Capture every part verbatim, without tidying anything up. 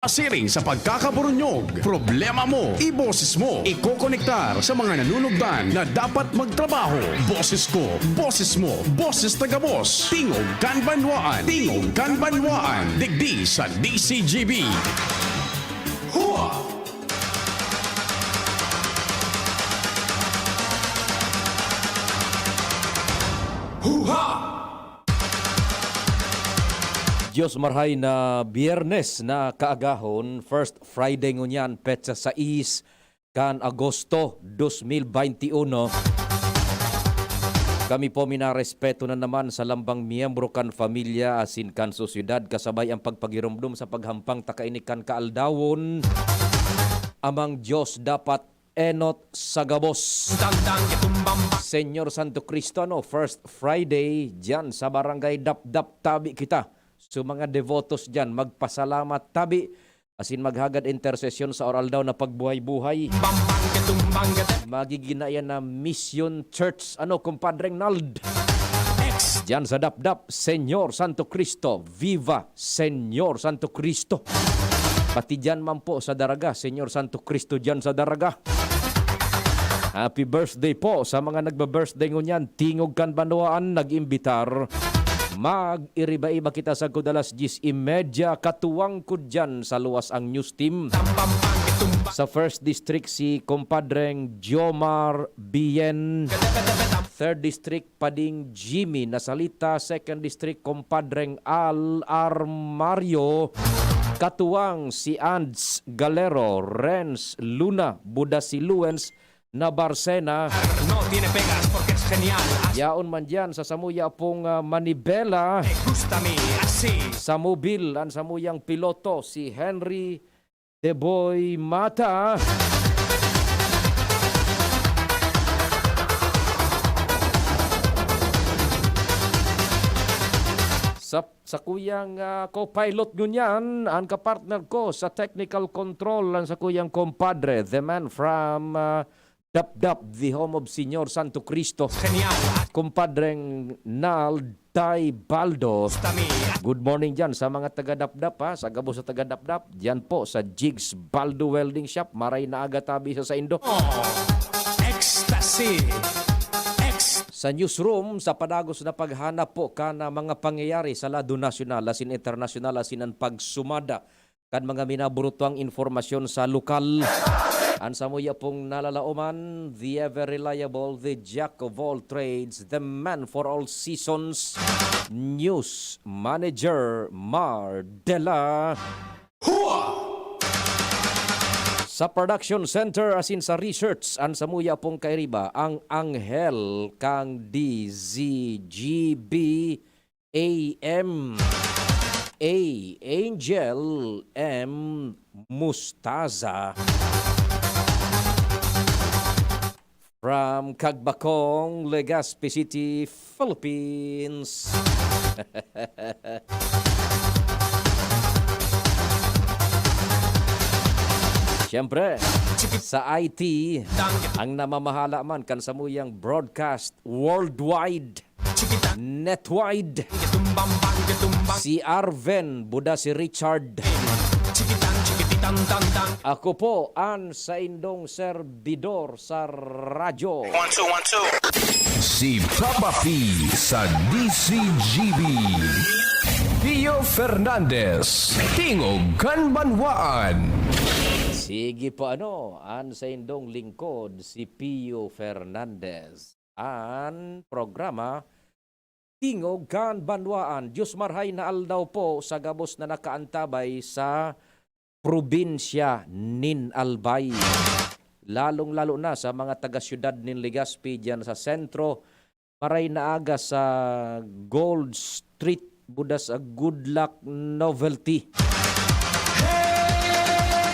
Pasiring sa pagkakaburunyog, problema mo, iboses mo, ikokonektar sa mga nanunugdan na dapat magtrabaho. Boses ko, boses mo, boses taga-boss. Tingog kan Banwaan, Tingog kan Banwaan, digdi sa D C G B. Hua! Hua! Dios marhay na Biyernes na kaagahon, first Friday ngunyan, petsa sais kan Agosto dos mil baynti uno. Kami po minarespeto na naman sa lambang miyembro kan pamilya asin kan sosyedad, kasabay ang pagpagiromdom sa paghampang ta kaini kan kaaldawon. Amang Dios dapat enot sa gabos. Señor Santo Cristo, ano, first Friday, diyan sa Barangay Dapdap, tabi kita. So, mga devotos diyan, magpasalamat tabi, asin maghagad intersesyon sa oral daw na pagbuhay-buhay. Magiginayan na Mission Church, ano, Compadre Nald? Diyan sa Dapdap, Señor Santo Cristo, viva Señor Santo Cristo. Pati diyan man po sa Daraga, Señor Santo Cristo diyan sa Daraga. Happy birthday po sa mga nagbe-birthday ngunyan. Tingog kan Banwaan nag-imbitar. Mag-iriba-iba kita sagkod alas dyes y media. Katuwang ko diyan sa luwas ang news team. Sa first district, si Compadreng Jomar Bien. Third district, Pading Jimmy Nasalita, second district, Compadreng Al Armario, katuwang si Ands Galero, Renz Luna, Buda si Luens na Barcena. No tiene pegas porque es genial. Yaon man diyan sa samuya pong, ah, manibela. Me gusta a mí así. Sa mobil, ang samuyang piloto, si Henry Deboy Mata. Sa, sa kuyang, ah, co-pilot ngunyan, ang kapartner ko sa technical control, ang sa kuyang compadre, the man from, ah, Dapdap, the home of Señor Santo Cristo. Genial. Compadreng Nald Tay Baldo. Good morning dyan sa mga taga-Dapdap, ha. Sa gabos sa taga-Dapdap, dyan po sa Jigs Baldo Welding Shop. Maray na aga tabi sa saindo. Oh, ecstasy. Ex- Sa newsroom, sa padagos na paghanap po kan mga pangyayari sa lado nasyonal, asin internasyonal, asin ang pagsumada kan mga minaburutuang impormasyon sa lokal. An samuya pong nalalaoman, the ever reliable, the jack of all trades, the man for all seasons, News Manager Mar de la Hua! Sa production center asin sa research, an samuya pong kairiba, ang anghel kang D Z G B A M A Angel M Mustaza. From Cagbacong, Legazpi City, Philippines. Siyempre, sa I T, ang namamahala man kan samuyang broadcast worldwide. Netwide. Si Arven, buda si Richard. Ako po an saindong serbidor sa radyo. One, two, one, two. Si Papa P sa D C G B. Pio Fernandez, Tingog kan Banwaan. Sige po, ano, an saindong lingkod, si Pio Fernandez. An programa Tingog kan Banwaan. Diyos marhay na aldaw po sa gabos na nakaantabay sa probinsya nin Albay. Lalong-lalo na sa mga taga-syudad nin Legazpi diyan sa sentro. Maray na aga sa Gold Street, buda sa Good Luck Novelty.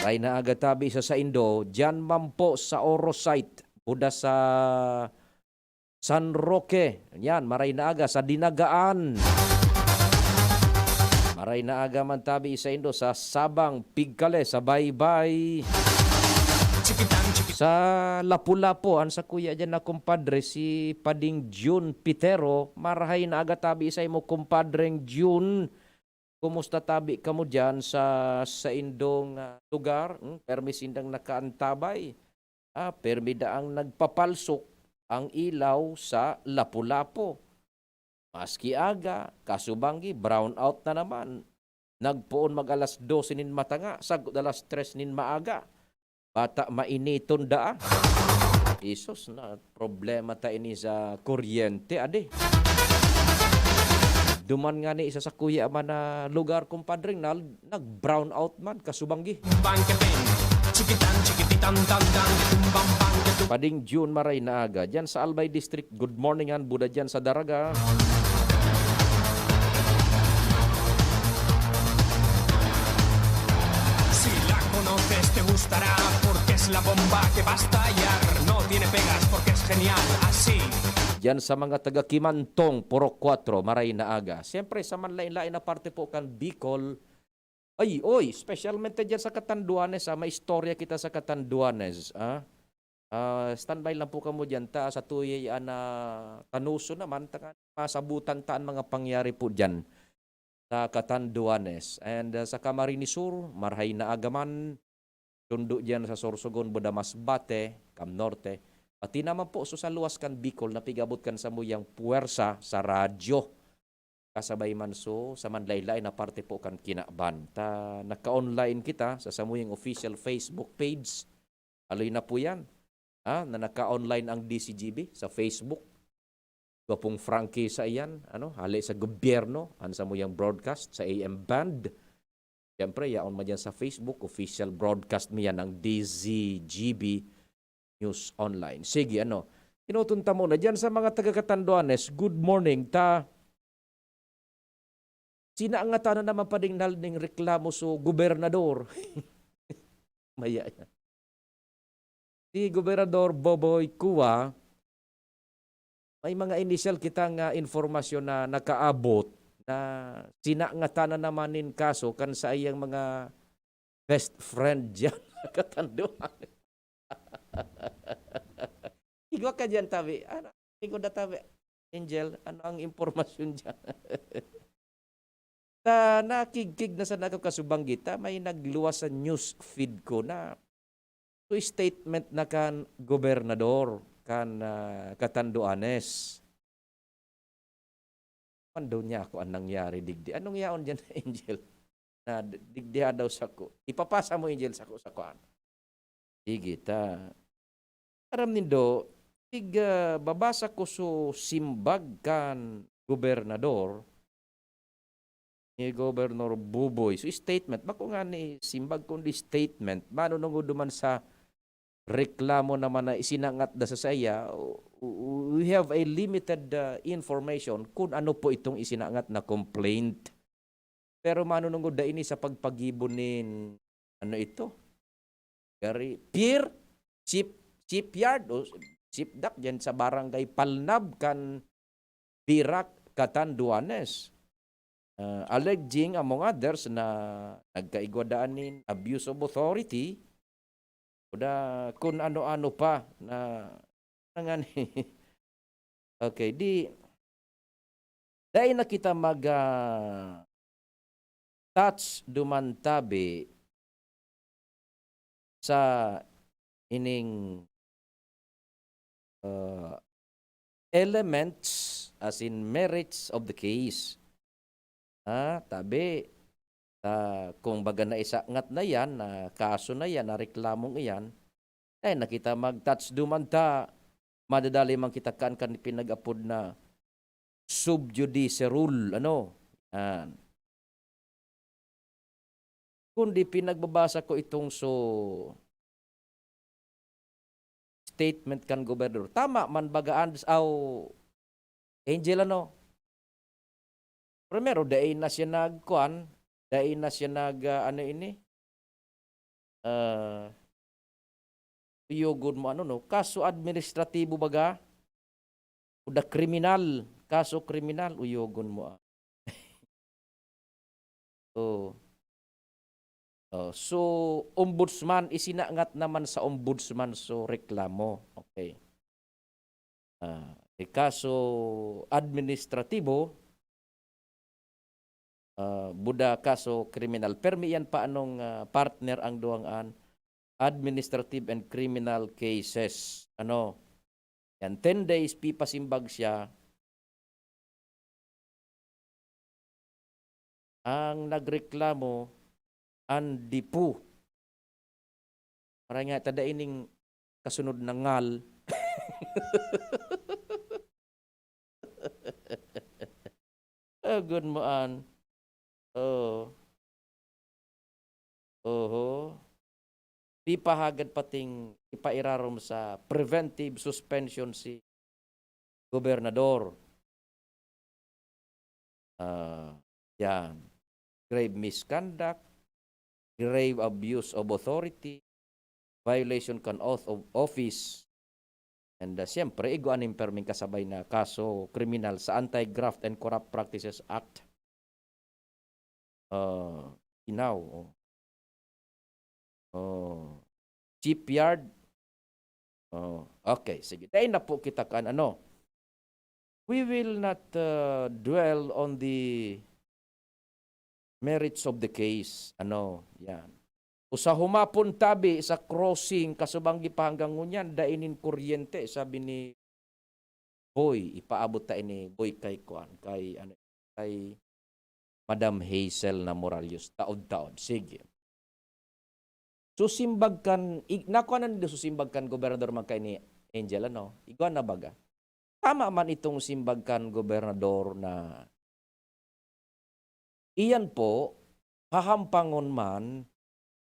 Maray na aga tabi sa saindo, diyan man po sa Orosite, buda sa San Roque. Yan, maray na aga sa Dinagaan. Maray na aga man tabi saindo sa Sabang, Pigkale, sa Baybay. Sa Lapu-Lapu, an sakuya diyan na kumpadre, si Pading Jun Pitero. Marahay na aga tabi saimo, kumpadreng Jun. Kumusta tabi kamo diyan sa saindong, ah, lugar? Hmm, permi sindang nakaantabay. Ah, permi daang nagpapalsok ang ilaw sa Lapu-Lapu. Maski aga, kasubanggi, brown out na naman. Nagpoon mag alas dose nin matanga, sagkod alas tres nin maaga. Bata mainiton daa. Isus na, problema ta ini sa kuryente, adi. Duman ngani sa sakuya man na lugar, Compadre Nald, nag-brown out man, kasubanggi. Bangketing, chikitan, chikititan, tan, tan, tumbang, bangketung. Pading June, maray na aga. Diyan sa Albay District, good morning, an buda diyan sa Daraga. Si la conoces, te gustará, porque es la bomba que va a estallar. No tiene pegas, porque es genial, así. Diyan sa mga taga Kimantong, Purok Kuwatro, maray na aga. Siyempre, sa manlain-lain na parte po kan Bicol. Ay, oy, specialmente diyan sa Catanduanes, ah. May istorya kita sa Catanduanes, ah. Ah, standby lang po kamo diyan, ta sa tuyay, ah, na Tanuso naman, ta masabutan ta an mga pangyari po diyan sa Catanduanes. And, ah, sa Camarines Sur, marhay na aga man, sundo diyan sa Sorsogon, Buda Masbate, Cam Norte. Pati naman po, so, sa luwas kan Bicol, napigabot kan samuyang puwersa sa radyo. Kasabay man, so, sa manlain-lain na parte po kan kinaban. Ta, naka-online kita sa samuyang official Facebook page. Haloy na po yan, ha, na naka-online ang D C G B sa Facebook. Gwapong prangkisa iyan, ano, hale sa gobyerno, an samuyang broadcast sa A M band. Siyempre, yaon man dyan sa Facebook, official broadcast mi yan, ang D Z G B News Online. Sige, ano, tinutunta mo na dyan sa mga taga Catanduanes, good morning, ta, sinangatan na naman pa ding nal-, ning reklamo so gobernador. Maya yan. Si Gobernador Boboy Cua, may mga inisyal kita nga impormasyon na nakaabot na sinangatan na naman nin kaso kan saiyang mga best friend diyan sa Catanduanes. Igwa ka diyan, tabi. Ano, igwa na, tabi. Angel, ano ang impormasyon diyan? Ta nakigkig na sana ako kasubanggit, ta may nagluwas sa news feed ko na so statement na kan gobernador kan, ah, Catanduanes. Pando niya ako ang nangyari digdi. Anong yaon diyan, Angel? Na di-, digdiha daw sako. Ipapasa mo, Angel, sako sa kuan. Sige ta. Aram nindo, tig, ah, babasa ko so simbag kan gobernador, ni Governor Buboy. So, statement, bako nga ni simbag, kundi statement. Manunungod duman sa reklamo naman na isinangat da sa saya, w-, w-, we have a limited, ah, information kung ano po itong isinangat na complaint. Pero manunungod da ini sa pagpagibo nin, ano ito? Gari, pier, ship, shipyard o shipdock diyan sa barangay Palnab kan Virac, Catanduanes. Ah, alleging, among others, na nagkaigwa daan nin abuse of authority o da kun ano-ano pa na, na ngani. Okay, di, dai na kita mag, ah, touch duman tabi sa ining, ah, elements, as in merits of the case. Ah, tabi, ah, kung baga naisangat na yan, na kaso na yan, na reklamong iyan, ay, na kita mag-touch duman ta, madadali man kita kan, kan pinag-apod na sub judice rule, ano? Yan. Kundi pinagbabasa ko itong so statement kan gobernador. Tama man baga, Ands, aw, Angel, ano? Primero, dai na siya nagkuan, dai na siya nag, ah, ano ini? Ah, uyogon mo, ano, no? Kaso administratibo baga? O da kriminal, kaso kriminal, uyogon mo, ah. Oh. Oh, so, ombudsman, isinangat naman sa ombudsman so reklamo. Okay. Ah, e kaso administratibo, ah, buda kaso kriminal. Permi yan pa anong, ah, partner ang duwang an administrative and criminal cases. Ano? Yan, ten days, pipasimbag siya. Ang nagreklamo, an dipu. Para nga, tada ining kasunod na ngal. Agod mo an. Oo. Oho. Pipahagad pating ipairarom sa preventive suspension si gobernador. Ah, yan. Grave misconduct, grave abuse of authority, violation kan oath of office, and, ah, siyempre, igwa nin perming kasabay na kaso kriminal sa Anti-Graft and Corrupt Practices Act. Ah, Inaw, oh. Oh. Shipyard. Oh, okay, sige. Dai na po kita kan ano. We will not, uh, dwell on the merits of the case. Ano, yan. Usa humapon tabi sa crossing, kasubang gipahanggang ngunyan, dai nin kuryente, sabi ni Boy, ipaabot ta ini, Boy, kay kuan, kay, ano, kay Madam Hazel na Morales, taod-taod. Sige. Susimbag kan, ig-, nakuha na nindo susimbag kan gobernador man kaini, Angel, ano? Igwa na baga. Tama man itong simbag kan gobernador na iyan po, hahampangon man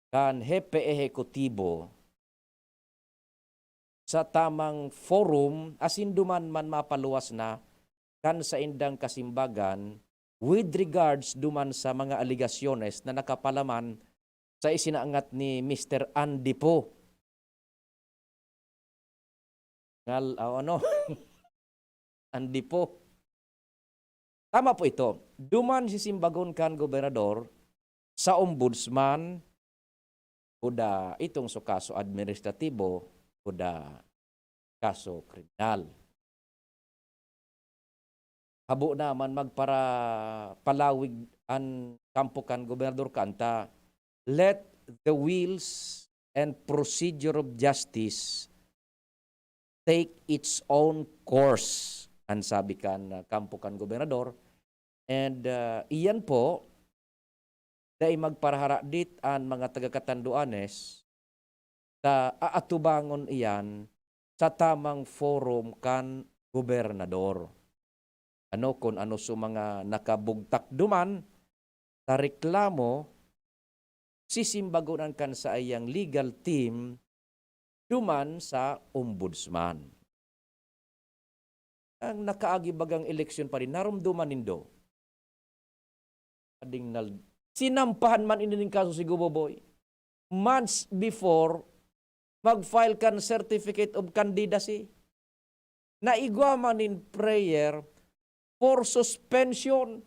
kan hepe ehekutibo sa tamang forum asin duman man mapaluwas na kan saindang kasimbagan with regards duman sa mga alegasyones na nakapalaman sa isinangat ni Mister Andy Poe. Ngal-, ah, ano? Andy Poe. Tama po ito. Duman sisimbagon kan gobernador sa ombudsman, kuda itong sa kaso administratibo, kuda kaso kriminal. Habo naman magpara-, palawig an kampo kan gobernador kan ta, "Let the wheels and procedure of justice take its own course," an sabi kan, ah, kampo kan gobernador. And, ah, iyan po, dai magparaharadit an mga taga-Catanduanes ta aatubangon iyan sa tamang forum kan gobernador. Ano kun ano so mga nakabugtak duman sa reklamo, sisimbagon an kan saiyang legal team duman sa ombudsman. Ang nakaagi bagang eleksyon pa rin, narumduman nindo. Ading nal-, sinampahan man ini ning kaso si Guboboy. Months before, mag-file kan certificate of candidacy. Naigwa man nin prayer for suspension.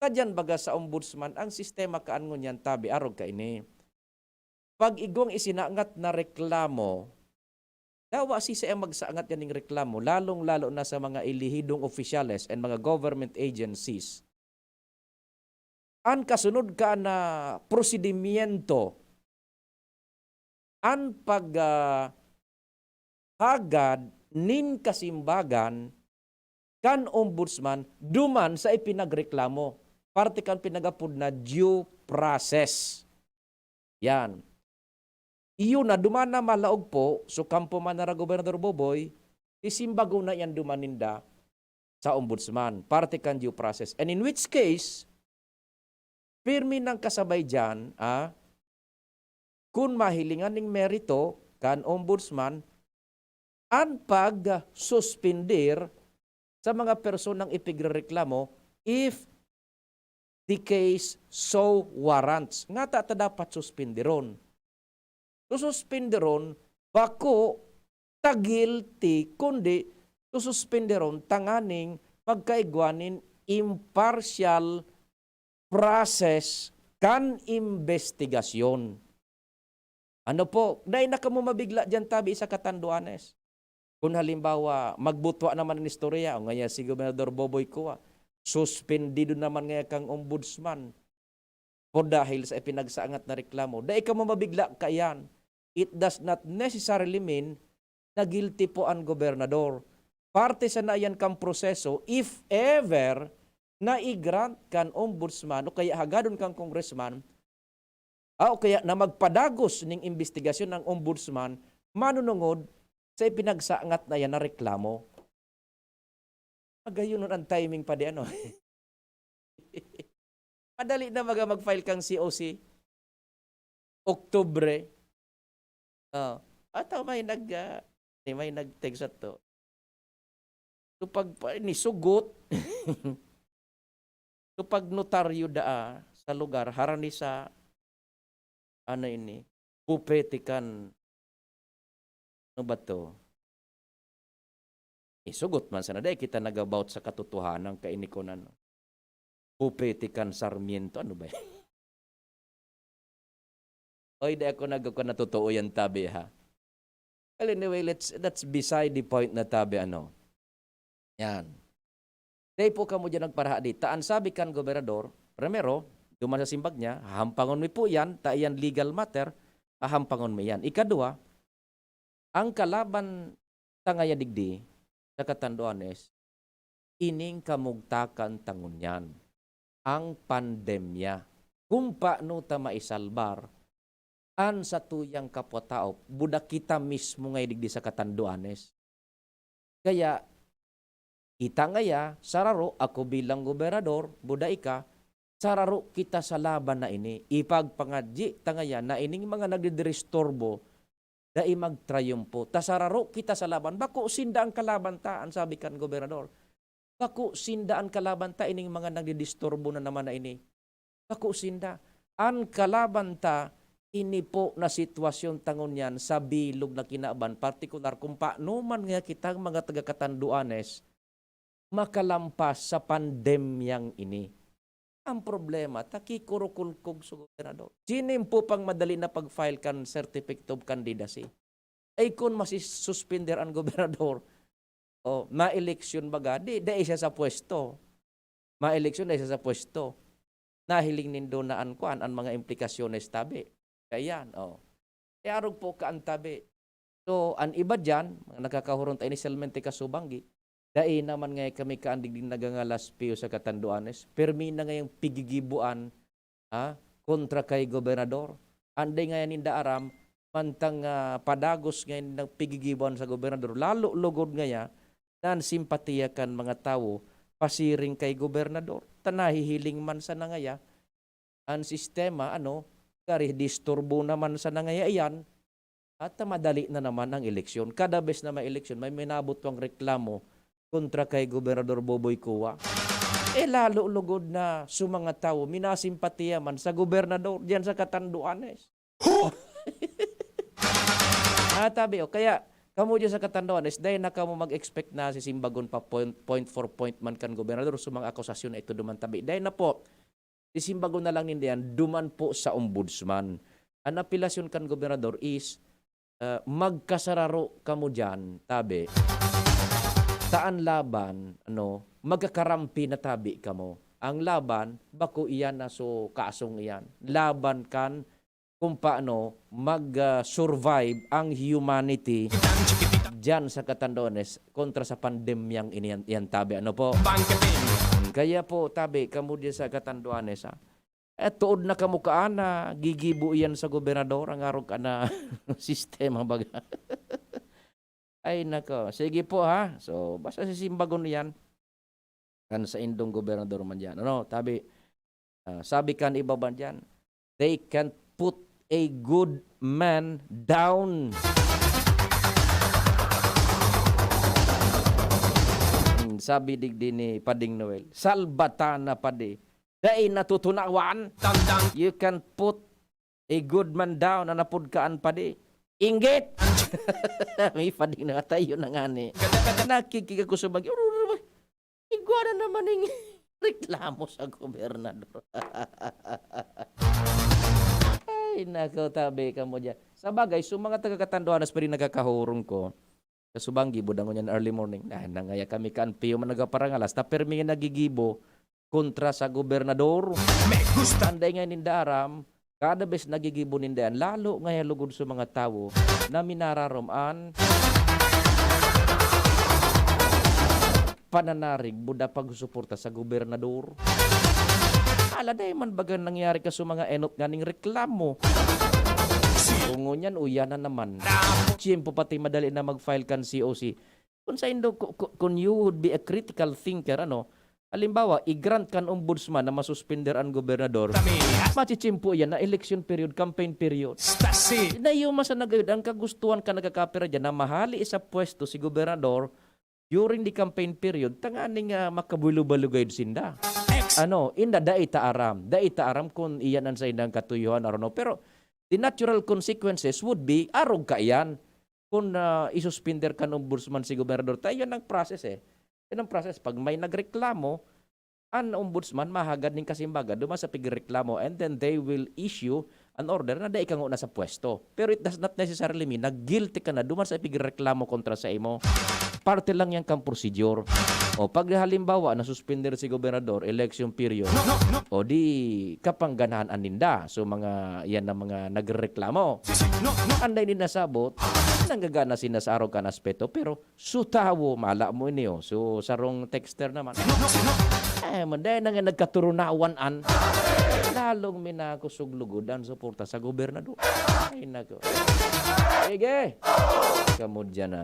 Kadyan baga sa ombudsman, ang sistema kaan ngunyan tabi, arog kaini. Pag igwang isinangat na reklamo, dawa sisay ang magsangat yaning reklamo, lalong-lalo na sa mga elehidong opisyales and mga government agencies. An kasunod ka na prosedimiento, an pag, ah, hagad nin kasimbagan kan ombudsman duman sa ipinagreklamo, parte kan pinagapod na due process. Yan. Iyo na, duman na malaog po, so kampo man nara Gobernador Boboy, isimbago na yan duman ninda sa ombudsman, parte kan due process. And in which case, pirmi nang kasabay diyan, ah, kun mahilingan ning merito kan ombudsman, an pag-suspender sa mga personang ipigrereklamo if the case so warrants. Ngata ta dapat suspenderon? Sususpenderon, bako ta guilty, kundi sususpenderon tanganing pagkaigwa nin impartial process kan imbestigasyon. Ano po, dai na kamo mabigla diyan tabi sa Catanduanes. Kun halimbawa, magbutwa naman an istorya, o ngaya si Gobernador Boboy Cua, suspendido naman ngaya kang ombudsman. O dahil sa ipinagsaangat na reklamo, dai ka mamabigla kaiyan. It does not necessarily mean na guilty po an gobernador. Parte sana iyan kan proseso if ever na i-grant kan ombudsman o kaya hagadon kan congressman, ah, o kaya na magpadagos ning imbestigasyon ang ombudsman manunungod sa ipinagsaangat na iyan na reklamo. Magayon an timing pa di ano. Madali na baga mag-file kang C O C. Oktubre. Oh. Ataw may nag, ah, may nag-text ato. So, pag pa-, ni sugot. So, pag notaryo daa sa lugar, harani sa, ano ini, bupete kan, ano ba to? Isugot man sana, dai kita nag-about sa katotohanan, kaini ko na, no? Bupete kan Sarmiento, ano ba yan? Oy, di ako nag-, ako natotoo yan, tabi, ha? Well, anyway, let's, that's beside the point na, tabi, ano? Yan. Dai po kamo diyan nagparahadi. Ta an sabi kan gobernador, primero, duman sa simbag niya, hahampangon mi po yan, ta iyan legal matter, hahampangon mi yan. Ikadua, ang kalaban ta ngaya digdi sa Catanduanes, ining kamugtakan ta ngunyan, ang pandemya. Kung paano ta maisalbar an satuyang kapwa-tao, buda kita mismo ngaya digdi sa Catanduanes. Kaya, kita ngaya, sararo, ako bilang gobernador, buda ika, sararo kita sa laban na ini. Ipagpangadyi ta ngaya na ining mga nagdidiristurbo, dai magtrayumpo. Ta sararo kita sa laban. Bako sinda ang kalaban ta, an sabi kan gobernador. Bako sinda an kalaban ta, ining mga nagdidisturbo na naman na ini. Bako sinda. An kalaban ta, ini po na sitwasyon ta ngunyan sa bilog na kinaban, partikular kung paano man nga kitang mga taga Catanduanes makalampas sa pandemyang ini. Ang problema, takikurukulkog sa gobernador. Sinimpo pang madali na pag-file kan certificate of candidacy. Ay, kun masisuspender an gobernador, o, na-eleksyon baga, di, dai siya sa pwesto. Ma-eleksyon, dai siya sa pwesto. Nahiling nindo na an kwan, an mga implikasyones tabi. Kaya yan, o. E arog po ka an tabi. So, an iba diyan, mga nakakahurong ta initialmente kasubanggi, dai naman ngaya kami kaandigdig nagangalas piyo sa Catanduanes. Permi na ngayang pigigiboan, ha, kontra kay gobernador. Anday ngaya ninda aram, mantang, ah, padagos ngaya nindang pigigiboan sa gobernador, lalo lugod ngaya na an simpatiya kan mga tawo pasiring kay gobernador. Ta nahihiling man sana ngaya, an sistema, ano, gari disturbo naman sana ngaya iyan, at madali na naman ang eleksyon. Kada bes na may eleksyon, may minabutwang reklamo kontra kay Gobernador Boboy Cua. Eh, lalo lugod na sa mga tawo, minasimpatiya man sa gobernador diyan sa Catanduanes. Ah, tabi, o, kaya, kamo diyan sa Catanduanes, dai na kamo mag-expect na sisimbagon pa point, point for point man kan gobernador sa mga akusasyon na ito duman tabi. Dai na po, sisimbagon na lang ninda yan, duman po sa ombudsman. An apelasyon kan gobernador is, ah, magkasararo kamo diyan, tabi. Ta an laban, ano, magkakarampi na tabi kamo. Ang laban, bako iyan na so kasong iyan. Laban kan kung paano mag, ah, survive ang humanity diyan sa Catanduanes kontra sa pandemyang ini, yan, yan tabi. Ano po? Kaya po, tabi, kamo diyan sa Catanduanes, ha? Eh, tuod na kamo kaan na gigibo iyan sa gobernador, ang arog ka na sistema baga. Ay, nako. Sige po, ha? So, basta sisimbagon iyan. Kan saindong gobernador man diyan. Ano, tabi, ah, sabi kan iba man diyan, "They can't put a good man down." Hmm, sabi digdi ni Pading Noel, "Salbatan na, padi. Dai natutunawan. You can't put a good man down, an apod kaan padi. Inggit!" May padi na tayo na ngani. Nakikig ako sa bagyo. Igwa na naman ning reklamo sa gobernador. Ay, nako, tabi kamo diyan. Sa bagay, so mga taga Catanduanes pa rin nagkakahurong ko. Sa subang gibo, dangon yan early morning. Ah, nangaya kami kan piyo man nagpaparangalas. Ta permi nga nagigibo, kontra sa gobernador. Anday nga ninda aram, kada bes nagigibo ninda yan, lalo nga lugod sa mga tawo na minararom an pananarig buda pagsuporta sa gobernador. Ala, dai man baga nangyari ka sa mga enot nganing reklamo. Kung ngunyan, uya na naman. Tiyempo pati madali na mag-file kan C O C. Kung saindo, ku-, ku-, kung you would be a critical thinker, ano, halimbawa, i-grant kan ombudsman na masuspender an gobernador, machichimpo yan na election period, campaign period. Nayuma sa nagayod, ang kagustuhan ka nagkakapira dyan na mahali sa pwesto si gobernador during the campaign period, tanganing, ah, makabulo-balugayod sinda. Ano, inda, dai ta aram. Dai ta aram kung iyan ang saindang katuyohan or no. Pero the natural consequences would be, arog ka iyan. Kung, ah, isuspender kan ombudsman si gobernador, tayo yan ang process eh. Yan ang process. Pag may nagreklamo, an ombudsman mahagad nin kasimbagan duman sa pigreklamo, and then they will issue an order na dai ka ngona sa pwesto. Pero it does not necessarily mean na guilty ka na duman sa pigreklamo kontra sa imo. Parte lang yan kang procedure. O pag halimbawa, nasuspender si gobernador, election period, o di kapangganahan an ninda. So mga, yan ang mga nagreklamo. Anday ninda sabot, nanggagana sinda sa arog kan aspeto, pero so tawo, mala mo ini, oh. So, sarong texter naman. Eh, man, dahil na nga nagkaturunawan an, lalong minakusog lugod ang suporta sa gobernador. Ay, nako. Sige. Kamo dyan na.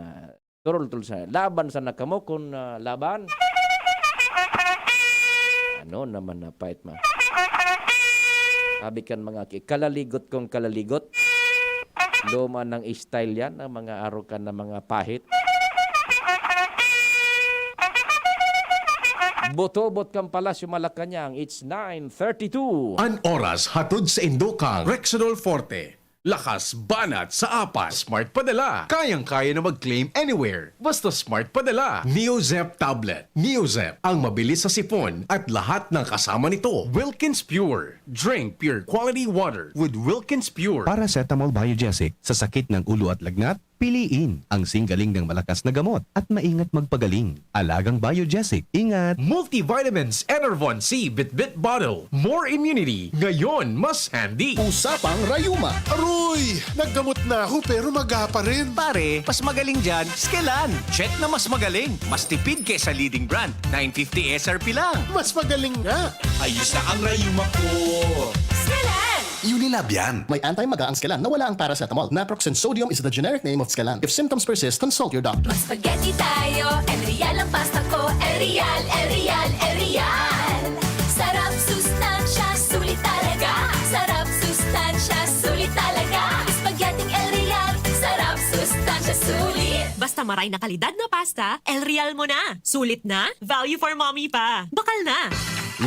Turul-tul sa laban sana kamo kun, ah, laban. Ano naman na pait ma. Sabi kan mga ki-, kalaligot kong kalaligot. Luma ng style yan, ang mga arokan na mga pahit. Botobot kang Palasyo Malacañang, it's nine thirty-two. An oras hatod sa indokang Rexidol Forte. Lakas banat sa apat. Smart Padala. Kayang-kaya na mag-claim anywhere. Basta Smart Padala. Neozep Tablet. Neozep, ang mabilis sa sipon at lahat ng kasama nito. Wilkins Pure. Drink pure quality water with Wilkins Pure. Paracetamol Biogesic. Sa sakit ng ulo at lagnat, piliin ang singgaling ng malakas na gamot at maingat magpagaling. Alagang Biogesic. Ingat! Multivitamins Enervon C Bitbit Bottle. More immunity. Ngayon, mas handy. Usapang Rayuma. Aroy! Naggamot na ako pero maga pa rin. Pare, mas magaling dyan, Skelan. Check na mas magaling. Mas tipid kesa leading brand. Nine fifty S R P lang. Mas magaling nga. Ayos na ang rayuma ko. Skelan! Unilab yan. May anti-maga ang Skelan na wala ang paracetamol. Naproxen sodium is the generic name of Skelan. If symptoms persist, consult your doctor. Mag-spaghetti tayo, El Real ang pasta ko. El Real, El Real, El Real. Sarap, sustansya, sulit talaga. Sarap, sustansya, sulit talaga. Spaghetti El Real, sarap, sustansya, sulit. Basta maray na kalidad na pasta, El Real mo na. Sulit na, value for mommy pa. Bakal na!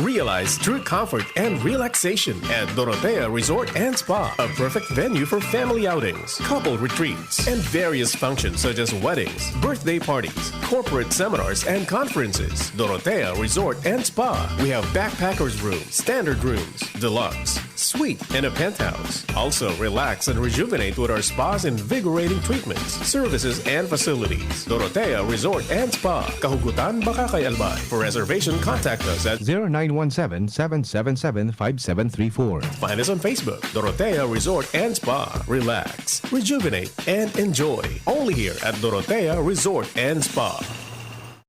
Realize true comfort and relaxation at Dorotea Resort and Spa, a perfect venue for family outings, couple retreats, and various functions such as weddings, birthday parties, corporate seminars, and conferences. Dorotea Resort and Spa. We have backpackers room, standard rooms, deluxe, suite, and a penthouse. Also, relax and rejuvenate with our spa's invigorating treatments, services, and facilities. Dorotea Resort and Spa, Kahugutan, Bacacay, Albay. For reservation, contact us at zero nine one seven, seven seven seven, five seven three four. Find us on Facebook, Dorotea Resort and Spa. Relax, rejuvenate, and enjoy. Only here at Dorotea Resort and Spa.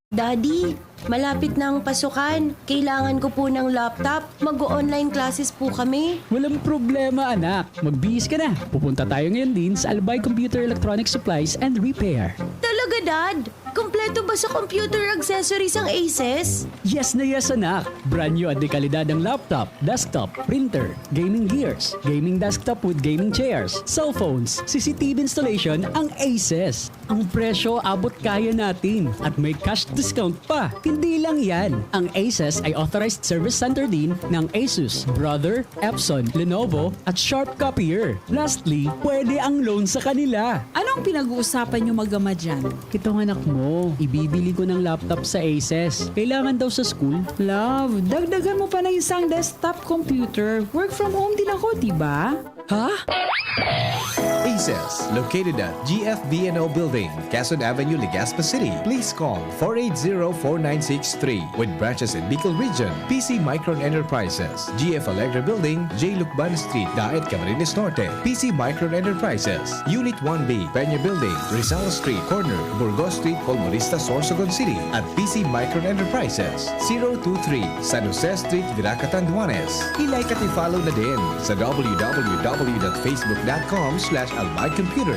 Daddy, malapit na ang pasukan. Kailangan ko po ng laptop. Mag-o-online classes po kami. Walang problema, anak. Magbihis ka na. Pupunta tayo ngayon din sa Albay Computer Electronic Supplies and Repair. Talaga, Dad? Kompleto ba sa computer accessories ang Aces? Yes na yes, anak. Brand new at dekalidad ang laptop, desktop, printer, gaming gears, gaming desktop with gaming chairs, cellphones, C C T V installation ang Aces. Ang presyo abot kaya natin at may cash discount pa. Hindi lang yan. Ang Aces ay authorized service center din ng Asus, Brother, Epson, Lenovo, at Sharp Copier. Lastly, pwede ang loan sa kanila. Anong pinag-uusapan niyo mag-ama dyan? Itong anak mo, ibibili ko ng laptop sa Aces. Kailangan daw sa school. Love, dagdagan mo pa ng isang desktop computer. Work from home din ako, di ba? Ha? Aces Located at G F B N O Building, Quezon Avenue, Legazpi City. Please call four eight zero, four nine six three. With branches in Bicol Region, P C Micron Enterprises, G F Allegra Building, J Lucban Street, Daet, Camarines Norte, P C Micron Enterprises, Unit one B, Peña Building, Rizal Street, corner, Burgos Street, Colmonista, Sorsogon City, at P C Micron Enterprises, zero two three, San Jose Street, Virac, Catanduanes. I-like at i-follow na din sa w w w dot facebook dot com slash albay computer.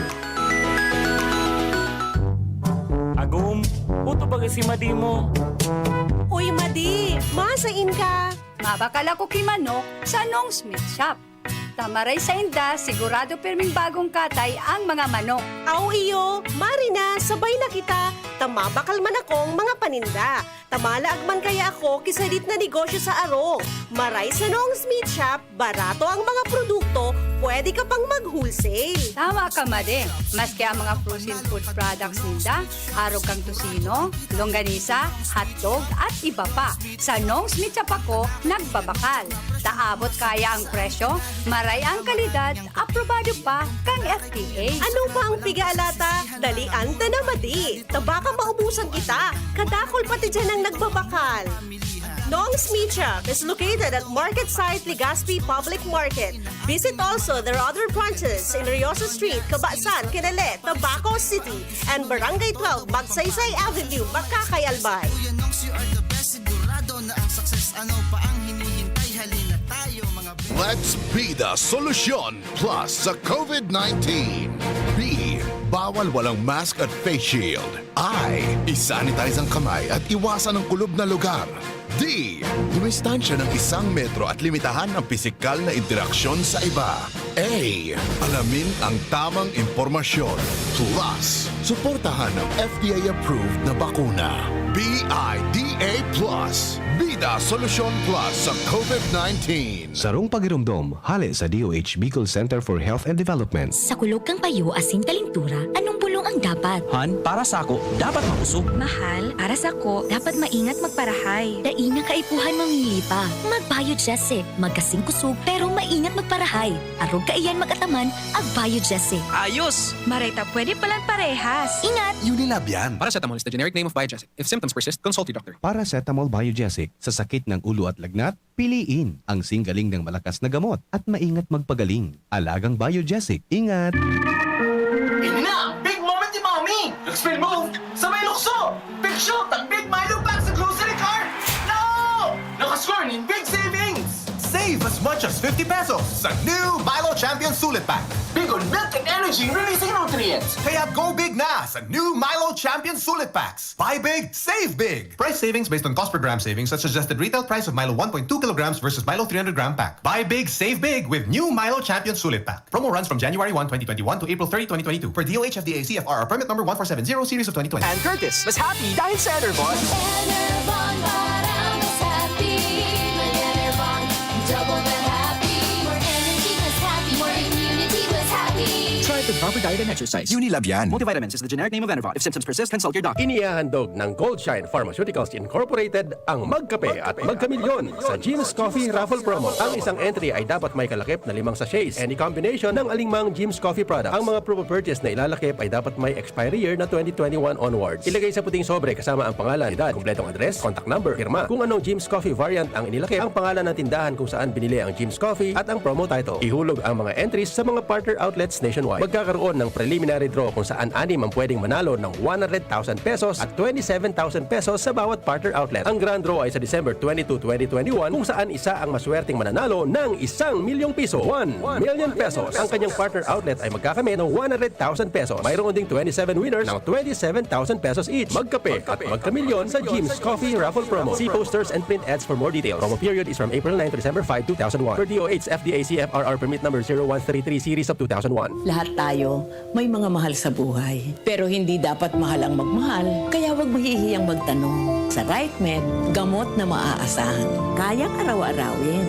Agum, puto baga si Madi mo. Uy, Madi! Masain ka? Mabakal ako ki manok sa Nong's Meat Shop. Tamaray sa inda, sigurado pirming bagong katay ang mga manok. Aw iyo, mari na, sabay na kita. Tamabakal man akong mga paninda. Tamalaag man kaya ako ki sadit na negosyo sa arog. Maray sa Nong's Meat Shop, barato ang mga produkto, pwede ka pang mag-wholesale. Tama ka, Madi. Maski ang mga frozen food products ninda, arog kang tocino, longganisa, hotdog, at iba pa. Sa Nong's Meat Shop ako nagbabakal. Taabot kaya ang presyo, maray ang kalidad, aprobado pa kang F D A. Ano pa ang piga-alata? Dalian ta na, Madi. Tabaka maubusan kita. Kadakol pati dyan ang nagbabakal. Nong's Meat Shop is located at Market Site Legazpi Public Market. Visit also their other branches in Riosa Street, Cabasan, Kinele, Tabaco City, and Barangay twelve, Magsaysay Avenue, Makakay, Albay. Kuya Nongs, you are the best. Sigurado na ang success. Ano pa ang hinihintay? Halina tayo, mga be. Let's be the solution plus sa COVID nineteen. B, bawal walang mask at face shield. I, isanitize ang kamay at iwasan ang kulob na lugar. D, dumistansya ng isang metro at limitahan ang pisikal na interaksyon sa iba. A, alamin ang tamang impormasyon. Plus, suportahan ang F D A-approved na bakuna. B I D A plus. Bida Solusyon Plus sa COVID nineteen. Sarong pagiromdom, hale sa D O H Bicol Center for Health and Development. Sa kulog kan payo asin kalintura, anong bulong ang dapat? Han, para sako, dapat makusog. Mahal, para sako, dapat maingat magparahay. Dai na kaipuhan mamili pa. Mag-Biogesic. Magkasing kusog, pero maingat magparahay. Arog kaiyan mag-ataman, ag-Biogesic. Ayos! Maray ta pwede palan parehas. Ingat! Unilab yan. Paracetamol is the generic name of Biogesic. If symptoms persist, consult your doctor. Paracetamol Biogesic. Sa sakit ng ulo at lagnat, piliin ang singgaling ng malakas na gamot at maingat magpagaling. Alagang Biogesic. Ingat! Ini na ang big moment ni Mommy! Expel move, sabay lukso! Big shoot ang Big Milo Pack sa grocery cart! No! Nakascore nin big savings! Save as much as fifty pesos sa new Milo Champion Sulit Pack. Big on milk and energy releasing nutrients. Kaya go big na sa new Milo Champion Sulit Packs. Buy big, save big. Price savings based on cost per gram savings at suggested retail price of Milo one point two kilograms versus Milo three hundred gram pack. Buy big, save big with new Milo Champion Sulit Pack. Promo runs from January one, twenty twenty-one to April thirty, twenty twenty-two, per D O H F D A C F R R permit number one four seven zero series of twenty twenty. And Curtis, mas happy dahil sa Enervon. Enervon para mas happy. May Enervon, double the happy. More energy, mas happy. More immunity, mas happy. Try the proper diet and exercise. Unilab yan. Multivitamins is the generic name of Enervon. If symptoms persist, consult your doctor. Inihahandog ng Gold Shine Pharmaceuticals Incorporated ang Magkape at Magkamilyon sa Jim's Coffee Raffle Promo. Ang isang entry ay dapat may kalakip na limang sachets, any combination ng alingmang Jim's Coffee product. Ang mga promo purchase na ilalakip ay dapat may expiry year na twenty twenty-one onwards. Ilagay sa puting sobre kasama ang pangalan, edad, kompletong address, contact number, pirma. Kung anong Jim's Coffee variant ang inilakip, ang pangalan ng tindahan kung saan binili ang Jim's Coffee at ang promo title. Ihulog ang mga entries sa mga partner outlets nationwide. Magkakaroon ng preliminary draw kung saan anim ang pwedeng manalo ng one hundred thousand pesos at twenty-seven thousand pesos sa bawat partner outlet. Ang grand draw ay sa December twenty-two, twenty twenty-one, kung saan isa ang maswerteng mananalo ng isang milyong piso, one million pesos. Ang kanyang partner outlet ay magkakamit ng one hundred thousand pesos. Mayroon ding twenty-seven winners ng twenty-seven thousand pesos each. Magkape at magkamilyon sa Jim's Coffee Raffle Promo. See posters and print ads for more details. Promo period is from April nine to December five, two thousand one. Per D O H F D A C F R R permit number zero one three three series of two thousand one. Lahat tayo may mga mahal sa buhay. Pero hindi dapat mahal ang magmahal, kaya huwag mahihiyang magtanong. Sa RightMed, gamot na maaasahan. Kayang araw-arawin.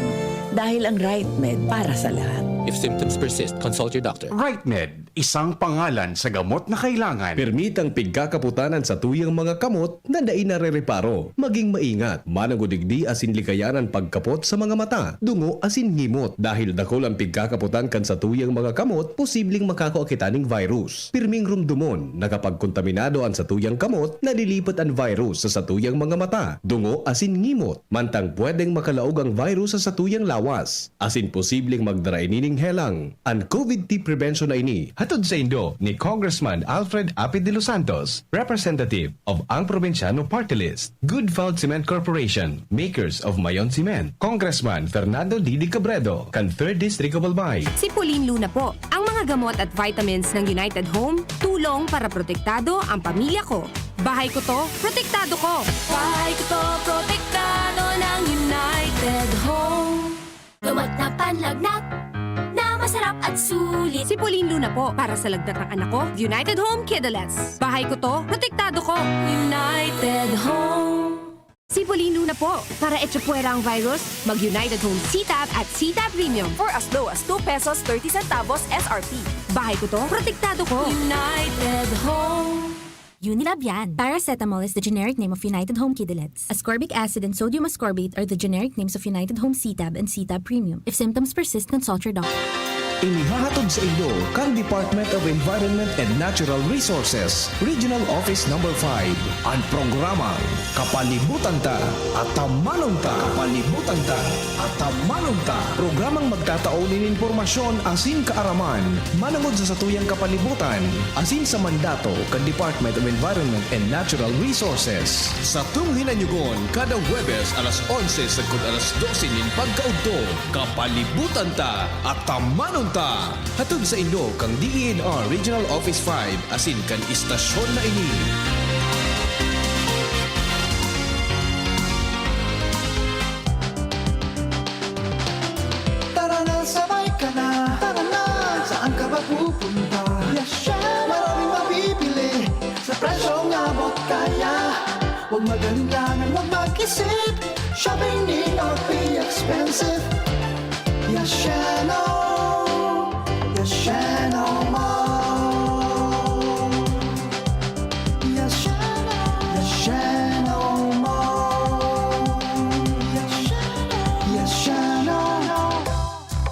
Dahil ang RightMed para sa lahat. If symptoms persist, consult your doctor. RightMed, isang pangalan sa gamot na kailangan. Permitang pigkakaputan an satuyang mga kamot na dai narereparo. Maging maingat, mananggod digdi asin likayan an pagkapot sa mga mata, dungo asin ngimot. Dahil dakul an pigkakaputan kan satuyang mga kamot, posibleng makakua kita ning virus. Pirming rumdomon na kapag kontaminado an satuyang kamot, nalilipat an virus sa satuyang mga mata, dungo asin ngimot. Mantang pwedeng makalaog ang virus sa satuyang lawas, asin posibleng magdara ini ning helang. An COVID T prevention na ini hatod saindo ni Congressman Alfred Apid de los Santos, representative of Ang Probinsyano Party List, Good Found Cement Corporation, makers of Mayon Cement, Congressman Fernando Didi Cabredo, kan Third District of Albay. Si Pauline Luna po. Ang mga gamot at vitamins ng United Home, tulong para protektado ang pamilya ko. Bahay ko to, protektado ko. Bahay ko to, protektado ng United Home. Gamot na panlagnat, na masarap at sulit. Si Pauline Luna po, para sa lagnat ng anak ko, United Home Kidalettes. Bahay ko to, protektado ko. United Home. Si Pauline Luna po, para echapuwera ang virus, mag United Home C-Tab at C-Tab Premium. For as low as two pesos thirty centavos S R P. Bahay ko to, protektado ko. United Home. Unilab yan. Paracetamol is the generic name of United Home Kidalettes. Ascorbic acid and sodium ascorbate are the generic names of United Home C-Tab and C-Tab Premium. If symptoms persist, consult your doctor. Inihahatod sa inyo kan Department of Environment and Natural Resources, Regional Office Number five, an programang Kapalibutan Ta, Atamanon Ta. Kapalibutan Ta, Atamanon Ta. Programang magtatao nin impormasyon asin kaaraman manangod sa satuyang kapalibutan asin sa mandato kan Department of Environment and Natural Resources. Satong hinanyugon kada Huwebes alas onse sagkod alas dose nin pagkaudto, Kapalibutan Ta, Atamanon Ta. Hatod sa inyo kan D E N R Regional Office five asin kan istasyon na ini. Tara na, sabay ka na. Tara na, saan ka ba pupunta? Yes, syempre. Maraming mabibili sa presyong abot kaya. Huwag mag-alinlangan, huwag mag-isip. Shopping need not be expensive. Yes, Sheno. Yes, Sheno Mall. Yes, Sheno. Yes, Sheno Mall. Yes, Sheno. Yes, Sheno.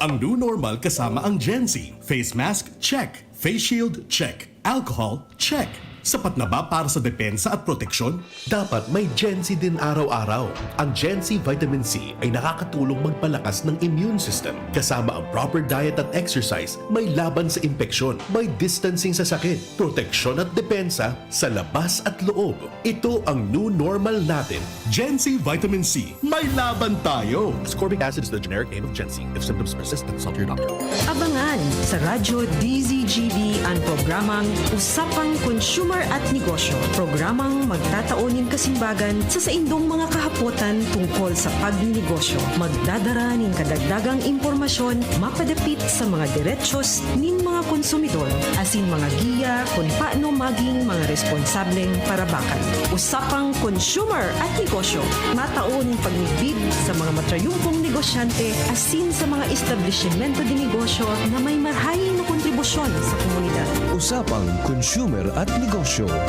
Ang new normal kasama ang Gen Z. Face mask, check. Face shield, check. Alcohol, check. Sapat na ba para sa depensa at proteksyon? Dapat may Gen Z din araw-araw. Ang Gen Z Vitamin C ay nakakatulong magpalakas ng immune system, kasama ang proper diet at exercise, may laban sa impeksyon, may distancing sa sakit, proteksyon at depensa sa labas at loob. Ito ang new normal natin. Gen Z Vitamin C, may laban tayo! Ascorbic acid is the generic name of Gen Z. If symptoms persist, consult your doctor. Abangan sa Radyo D Z G B an programang Usapang Consumer at Negosyo. Programang magtatao nin kasimbagan sa saindong mga kahapotan tungkol sa pagnenegosyo. Magdadara nin kadagdagang impormasyon mapadapit sa mga derechos nin mga konsumidor asin mga giya kun paano maging mga responsableng parabakan. Usapang Consumer at Negosyo. Matao nin pagmidbid sa mga matrayumpong negosyante asin sa mga establisimento de negosyo na may marahay na kontribusyon sa komunidad. Usapang Consumer at Negosyo.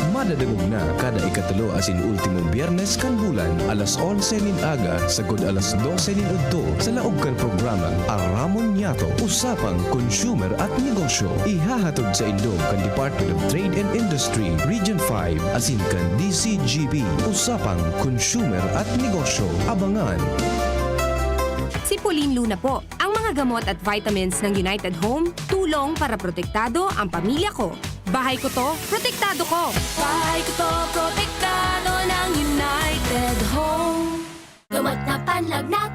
Madadangog na kada ikatulo asin ultimong Biyernes kan bulan, alas onse nin aga sagkod alas dose nin udto, sa laog kan programang Aramon Niyato. Usapang Consumer at Negosyo. Ihahatod sa indo kan Department of Trade and Industry, Region five, asin kan D C G B. Usapang Consumer at Negosyo. Abangan! Si Pauline Luna po. Ang mga gamot at vitamins ng United Home, tulong para protektado ang pamilya ko. Bahay ko to, protektado ko. Bahay ko to, protektado ng United Home. Gamot na panlagnat,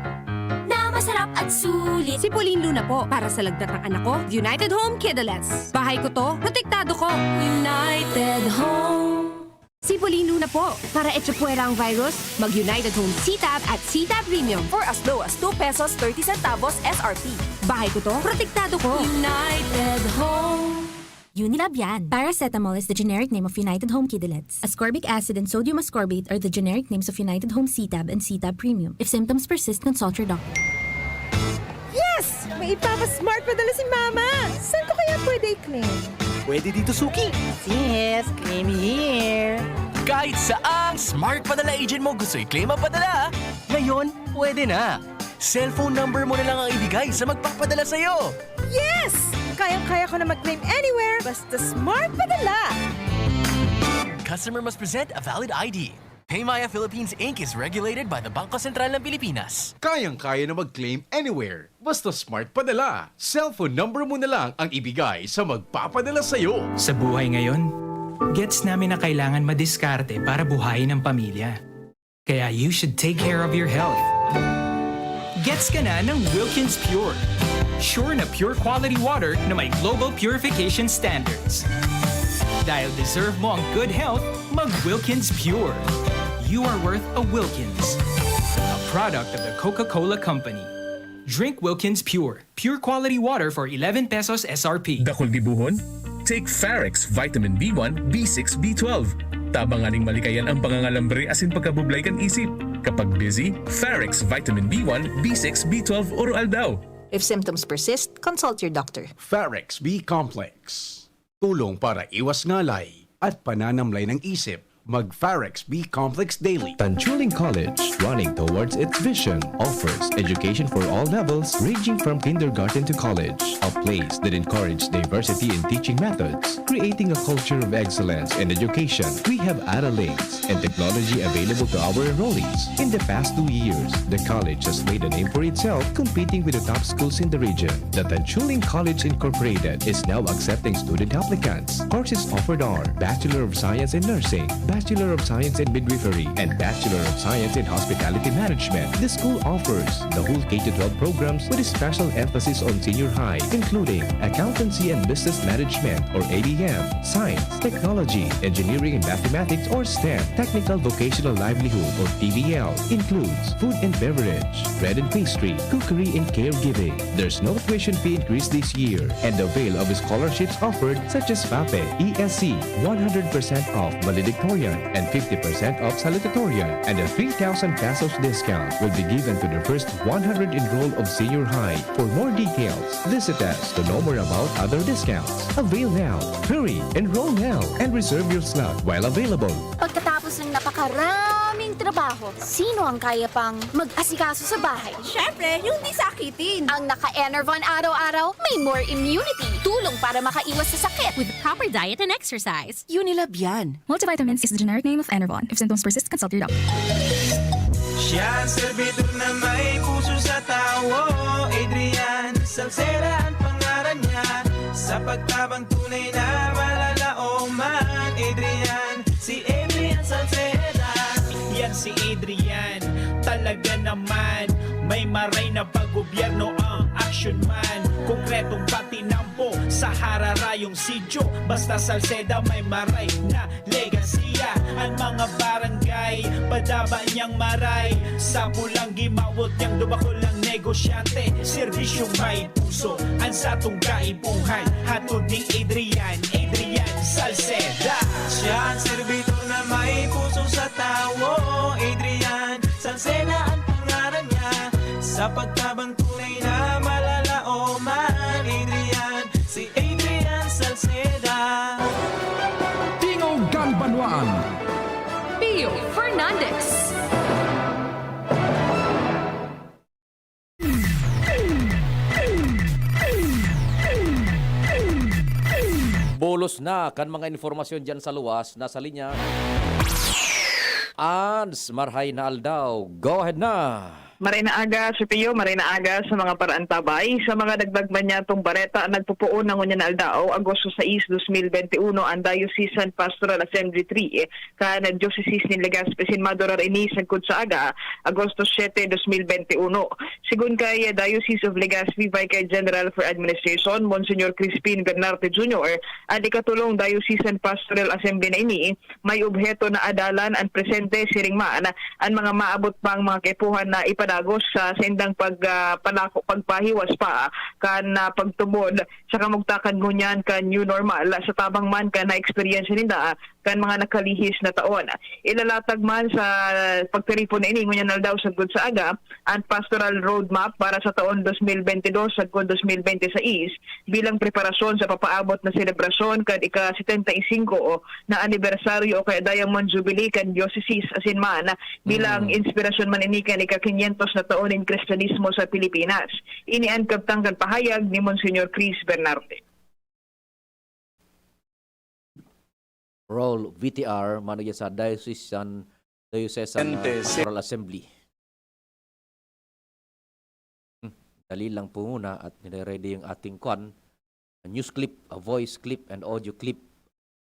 na masarap at sulit. Si Pauline Luna po, para sa lagnat ng anak ko, United Home Kidalettes. Bahay ko to, protektado ko. United Home. Si Pauline Luna po, para echapuwera ang virus, mag United Home C-Tab at C-Tab Premium. For as low as two pesos thirty centavos S R P. Bahay ko to, protektado ko. United Home. Unilab yan. Paracetamol is the generic name of United Home Kidalettes. Ascorbic acid and sodium ascorbate are the generic names of United Home C-Tab and C-Tab Premium. If symptoms persist, consult your doctor. Yes! May Ipapa-smart padala si Mama! Saan ko kaya pwede i-claim? Pwede dito, Suki. Yes, claim here. Kahit saang smart padala agent mo gusto i-claim ang padala, ngayon pwede na. Cellphone number mo na lang ang ibigay sa magpapadala sa'yo. Yes! Kayang-kaya ko na mag-claim anywhere basta smart padala! Customer must present a valid I D. Paymaya Philippines Inc is regulated by the Bangko Sentral ng Pilipinas. Kayang-kaya na mag-claim anywhere. Basta smart padala. Cellphone number mo na lang ang ibigay sa magpapadala sa'yo. Sa buhay ngayon, gets namin na kailangan madiskarte para buhayin ang pamilya. Kaya you should take care of your health. Gets ka na ng Wilkins Pure. Sure na pure quality water na may global purification standards. Dahil deserve mo ang good health, mag Wilkins Pure. You are worth a Wilkins. A product of the Coca-Cola Company. Drink Wilkins Pure. Pure quality water for eleven pesos S R P. Dakul gibohon? Take Farex Vitamin B one, B six, B twelve. Tabang nganing malikayan ang pangangalambre asin pagkabublay kan isip. Kapag busy, Farex Vitamin B one, B six, B twelve oro-aldaw. If symptoms persist, consult your doctor. Farex B Complex. Tulong para iwas ngalay at pananamlay ng isip. Mag Farex B Complex Daily. Tanchuling College, running towards its vision, offers education for all levels, ranging from kindergarten to college. A place that encourages diversity in teaching methods, creating a culture of excellence in education. We have Ara Links and technology available to our enrollees. In the past two years, the college has made a name for itself, competing with the top schools in the region. The Tanchuling College Incorporated is now accepting student applicants. Courses offered are Bachelor of Science in Nursing, Bachelor of Science in Midwifery, and Bachelor of Science in Hospitality Management. The school offers the whole K to twelve programs with a special emphasis on senior high, including Accountancy and Business Management or A B M, Science, Technology, Engineering and Mathematics or STEM, Technical Vocational Livelihood or T V L, includes food and beverage, bread and pastry, cookery and caregiving. There's no tuition fee increase this year, and avail of scholarships offered such as FAPE, E S C, one hundred percent off valedictorian and fifty percent off salutatorian, and a three thousand pesos discount will be given to the first one hundred enrolled of senior high. For more details, visit us to know more about other discounts. Avail now! Hurry! Enroll now! And reserve your slot while available! Pagkatapos ng napakaraming trabaho, sino ang kaya pang mag-asikaso sa bahay? Siyempre, yung di sakitin. Ang naka-Enervon araw-araw, may more immunity. Tulong para makaiwas sa sakit. With proper diet and exercise. Unilab yan. Multivitamins is the generic name of Enervon. If symptoms persist, consult your doctor. Siya ang serbidor na may puso sa tawo. Adrian Salceda ang pangaran niya. Sa pagtabang tunay na malalaoman. Adrian, si Adrian Salceda. Yan si Adrian, talaga naman. May maray na pag-gobyerno ang action man. Konkretong patinampo sa hararayong sityo. Basta Salceda may maray na legasiya. Ang mga barangay, padaba niyang maray. Sa pulang gimawot niyang dubakol ang negosyante. Serbisyong may puso, ang satong kaipuhan. Hatod ni Adrian, Adrian Salceda. Siya ang serbidor na may puso sa tawo. Adrian Salceda ang pangaran niya. Sa pagtabang tunay na malalaoman. Adrian, si Adrian Salceda. Tingog kan Banwaan. Pio Fernandez. Bulos na kan mga informasyon diyan sa luwas, nasa linya. Ans, marhay na aldaw. Go ahead na. Maray na aga, Sir Pio, maray na aga sa mga paraantabay. Sa mga dagdag man niyatong bareta, nagpupuon na ngunyan na aldaw, Agosto sais, dos mil bente uno, ang Diocesan Pastoral Assembly three kan Diocesis nin Legazpi asin madurar ini sagkod sa aga, Agosto siete, dos mil bente uno. Segun kay Diocese of Legazpi Vicar General for Administration, Monsignor Crispin Bernarte Junior, an ikatolong Diocesan Pastoral Assembly na ini, may obheto na adalan an presente, siring man an mga maabot pang mga kaipuhan na ipa- dagos sa saindang pag, ah, palako, pagpahiwas pa kan, ah, pagtubod sa kamugtakan ngunyan kan new normal, sa tabang man kan na-eksperyensya ninda kan mga nakalihis na taon. Ilalatag man sa pagtiripon na ini ngunyan aldaw sagkod sa aga an Pastoral Roadmap para sa taon dos mil bente dos sagkod dos mil bente sais bilang preparasyon sa papaabot na selebrasyon kan ika-setenta y singko na anibersaryo o kaya Diamond Jubilee kan diocesis, asin man bilang Mm. inspirasyon man ini kan ika-kinyentos na taon nin Kristiyanismo sa Pilipinas. Ini an kabtang kan pahayag ni Monsignor Chris Bernarte. Roll V T R, mano yan sa Diocesan, Diocesan, ah, Ente, si- Pastoral Assembly. Hmm, dali lang po muna at nire-ready yung ating kwan, a news clip, a voice clip and audio clip,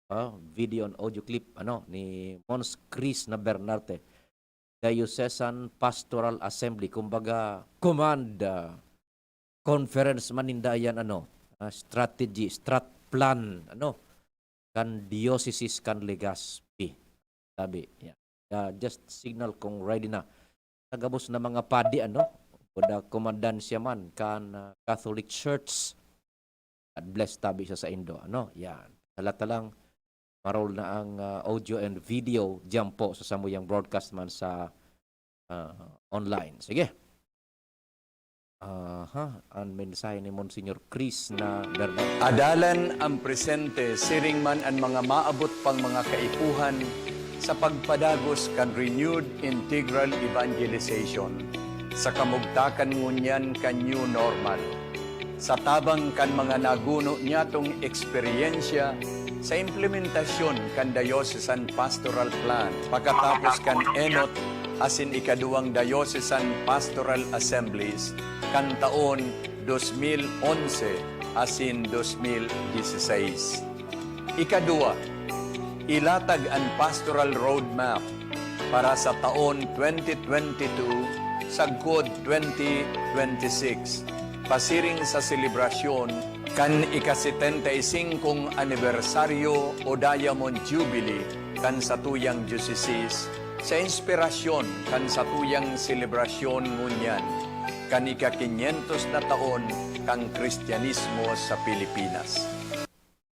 ah, video and audio clip, ano, ni Mons Chris na Bernarte, Diocesan Pastoral Assembly, kumbaga, command, ah, conference man ninda yan, ano, ah, strategy, strat plan, ano, kan Dioceses kan Legazpi. Sabi, yeah. Ah, just signal kung ready na. Sa gabos na mga padi, ano, o the komandansya man kan, ah, Catholic Church. God bless tabi sa saindo, ano? Yan. Sa lahat na lang, marol na ang, ah, audio and video diyan po sa samuyang broadcast man sa, ah, online. Sige. Aha, an mensahe ni Monsignor Chris na Bernal. Adalan an presente, siring man an mga maabot pang mga kaipuhan sa pagpadagos kan renewed integral evangelization sa kamugtakan ngunyan kan new normal. Sa tabang kan mga naguno niyatong eksperyensya sa implementasyon kan Diocesan Pastoral Plan pakatapos kan enot asin ikaduwang Diocesan Pastoral Assemblies kan taon dos mil onse asin dos mil dieciséis. Ikaduwa, ilatag an Pastoral Roadmap para sa taon twenty twenty-two sagkod twenty twenty-six, pasiring sa selebrasyon kan ika-setenta y singkong anibersaryo o Diamond Jubilee kan satuyang dioceses, sa inspirasyon kan satuyang selebrasyon ngunyan kan ika-kinyentos na taon kan Kristiyanismo sa Pilipinas.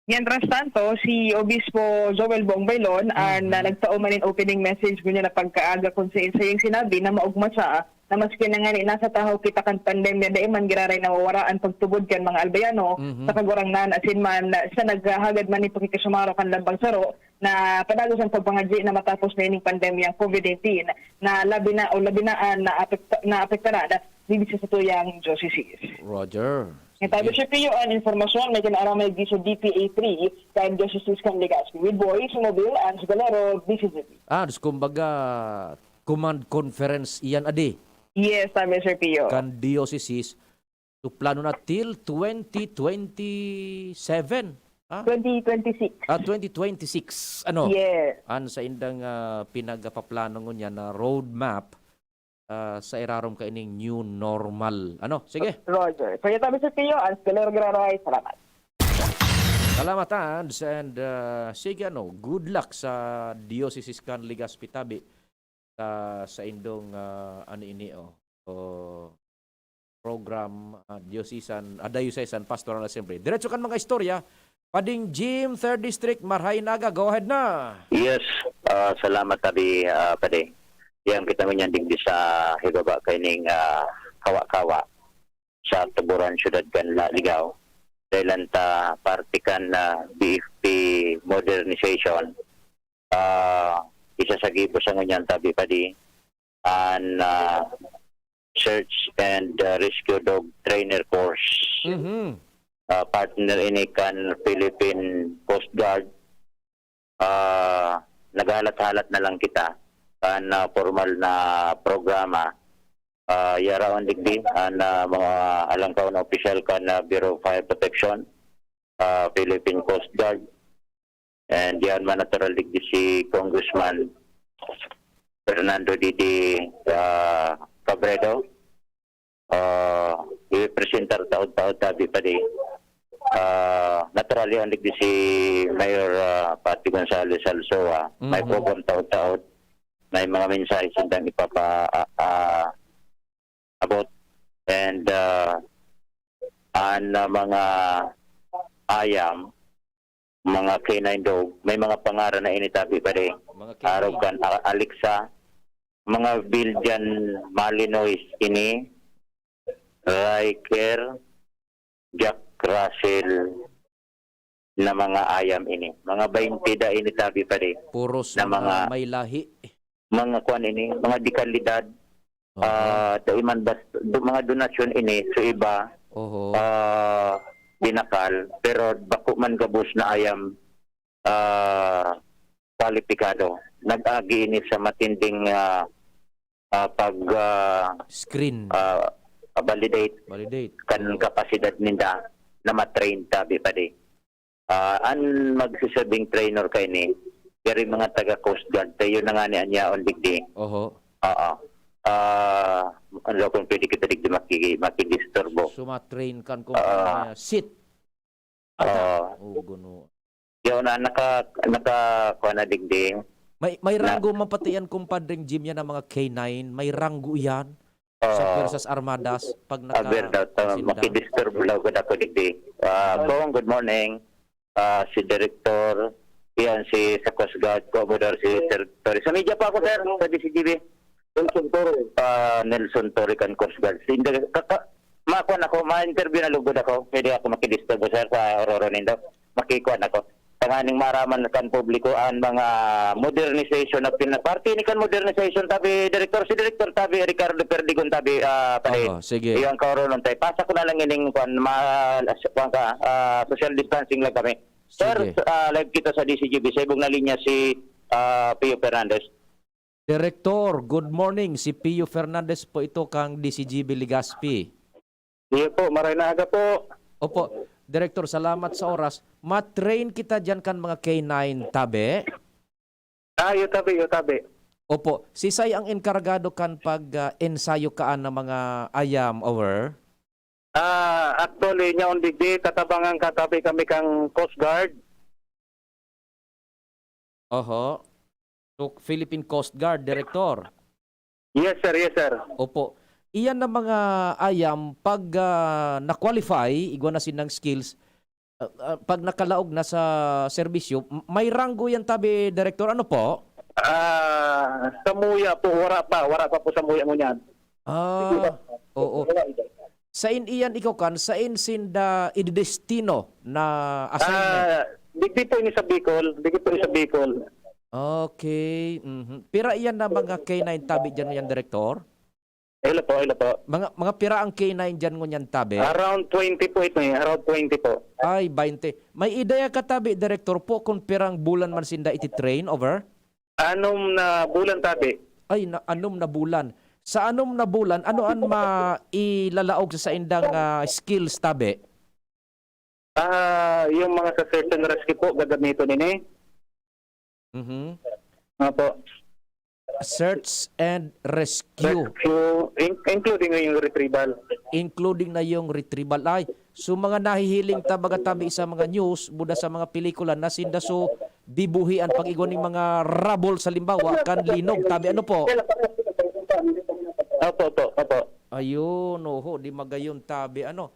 Mientras tanto, si Obispo Joel Bong Baylon, an, Mhm. na nagtao man nin opening message ngunyan na pagkaaga, kun sa iyang sinabi na maogma siya na maski na ngani nasa tahaw kita kan pandemya, dai man giraray nawawara an pagtubod kan mga Albayano Mhm. sa Kagurangnan, asin man sa naghahagad man nin pakikisumaro kan lambang saro na padagos an pagpangadyi na matapos na ining pandemyang covid nineteen na labi na o labi na an naapekta-, naapektaran digdi sa satuyang diocese. Roger. Sige. Itabi siya, Pio, an impormasyon may kinaaramay digdi sa D P A three kan Diocese kan Legazpi. With Boys Mobile, Ans Galero, D C G P. Ah, dus-, kumbaga, command conference iyan, adi? Yes, tabi, Sir Pio. Kan diocese, so plano na till twenty twenty-seven, ha? Twenty twenty-six. Ah, twenty twenty-six, ano? Yes. An saindang, ah, pinagapaplano ngunyan na roadmap, ah, sa irarom kaining new normal. Ano? Sige. Roger. Kaya tabi, Sir Pio, Ans Galero Giraray, salamat. Salamat, Ans, and, ah, sige, ano, good luck sa Diocese kan Legazpi tabi sa, sa indong, ah, ano ini, oh, oh, program, ah, diocesan, ah, diocesan pastoral assembly. Diretso kan mga istorya, Pading Jim, third District, Marhay Naga, go ahead na. Yes, ah, salamat tabi, ah, Padi. Diyan kita ngunyan digdi sa hibaba kaining, ah, Kawa-Kawa sa Tuburan, Siyudad kan Laligaw. Dahil ta parte kan, ah, B F P modernization, ah, isa sa gibo sa ngunyan tabi, Padi, an, ah, Search and, ah, Rescue Dog Trainer Course. Mhm. Ah, partner ini kan Philippine Coast Guard. Ah, naghahalat-halat na lang kita kan, ah, formal na programa. Ah, yaraon digdi an, ah, mga alangkaw na opisyal kan, ah, Bureau of Fire Protection, ah, Philippine Coast Guard, and diyan man natural digdi si Congressman Fernando Didi, ah, Cabredo. Ah, ipresentar taod-taod tabi pa di. Ah, natural yan digdi si Mayor, ah, Patty Gonzales Alzoa. May Mhm. program taod-taod. May mga mensahe sindang ipapa-, ah, ah, about and, ah, an, ah, mga ayam, mga canine dog, may mga pangaran na ini tabi pa di. Mga canine. Arog kan, ah, Alexa, mga Belgian Malinois ini, Riker, Jack Russell na mga ayam ini. Mga baynte da ini tabi pa di. Puros na mga mga may lahi. Mga kuan ini, mga dekalidad. Aha. Ah, dai man bas-, do-, mga donasyon ini sa iba, Oho. ah, dinakal, pero bako man gabos na ayam, ah, kwalipikado. Nag-agi ini sa matinding, ah, ah, pag, ah, Screen. ah, validate Validate. kan Oo. kapasidad ninda na matrain tabi pa di. Ah, an magsasabing trainer kaini, kaya mga taga Coast Guard, tayo na nga ni anyaon digdi. Oho. Oo. Ah, ano kung pwede kita digdi maki-, makidisturbo? So, ma-train kan kung Ah. ano niya, sit. Oo. Oh, guno. Yun na, naka-, naka-, kuha na digdi. May, may Na- ranggo man pati yan, kumpadreng Jim, yan ang mga K nine. May ranggo yan sa Oo. Puwersas Armadas pag Ah, naka-, verdad. Ah, sinda. Makidisturbo lang gud ako digdi. Ah, Kong, good morning. Ah, si Director, yan, si sa Coast Guard, Commodore, si Sir Torres. Sa media pa ako, sir, sa D C G B. Nelson Torres. Ah, Nelson Torres kan Coast Guard. Hindi, kaka-, makuha na ako, ma-interview na lugod ako. Pwede ako makidisturbo, sir, sa ororo nindo. Makikuha na ako. Tanganing maraman kan publiko ang mga modernization na pina-, parte ni kan modernization, tabi, Director, si Director, tabi, Ricardo Perdigon, tabi, ah, pare. Oo, sige. Iyang kaoronon tayo. Pasa ko na lang ining, kwan, ma-, kwan ka, ah, social distancing lang kami. Sir, Sige. ah, live kita sa D C G B. Sa ibong na linya si, ah, Pio Fernandez. Director, good morning. Si Pio Fernandez po ito kang D C G B Legazpi. Iyo po, maray na aga po. Opo. Director, salamat sa oras. Ma-train kita diyan kan mga K nine tabi? Ah, iyo tabi, iyo tabi. Opo. Sisay ang enkargado kan pag, ah, ensayo kaan ng mga ayam over? Ah, actually, nyaon digdi, tatabangan ka tabi kami kang Coast Guard. Oho. So, Philippine Coast Guard, Director? Yes, sir. Yes, sir. Opo. Iyan na mga ayam, pag, ah, na-qualify, igwa na sinang skills, ah, ah, pag nakalaog na sa serbisyo, m-, may ranggo yan tabi, Director. Ano po? Ah, sa muya po, wala pa. Wala pa po sa muya ngunyan. Ah, oo. Sain iyan ikaw kan, sain sinda ididestino na assignment? Ah, digdi po ini sa Bicol. Digdi po ini sa Bicol. Okay, mhm. Pira iyan na mga K nine tabi diyan ngayon, Direktor? Hello po, hello po. Mga, mga pira ang K nine diyan ngunyan tabi? Around twenty po ito eh, around twenty po. Ay, baynte. May ideya ka tabi, Direktor po, kung pirang bulan man sinda iti-train over? Anom na bulan tabi. Ay, na, anom na bulan. Sa anom na bulan, ano an mailalaog sa saindang, ah, skills tabi? Ah, yung mga sa search and rescue po, gagamiton ini. Mhm. Opo. Search and rescue. Rescue, in-, including na yung retrieval. Including na yung retrieval. Ay, so mga nahihiling ta, baga tabi sa mga news, buda sa mga pelikula, na sinda so bibuhian pag igwa ning mga rubble, sa limbawa, kan linog, tabi, ano po? Opo, opo, opo. Ayun, oho, di magayon tabi, ano?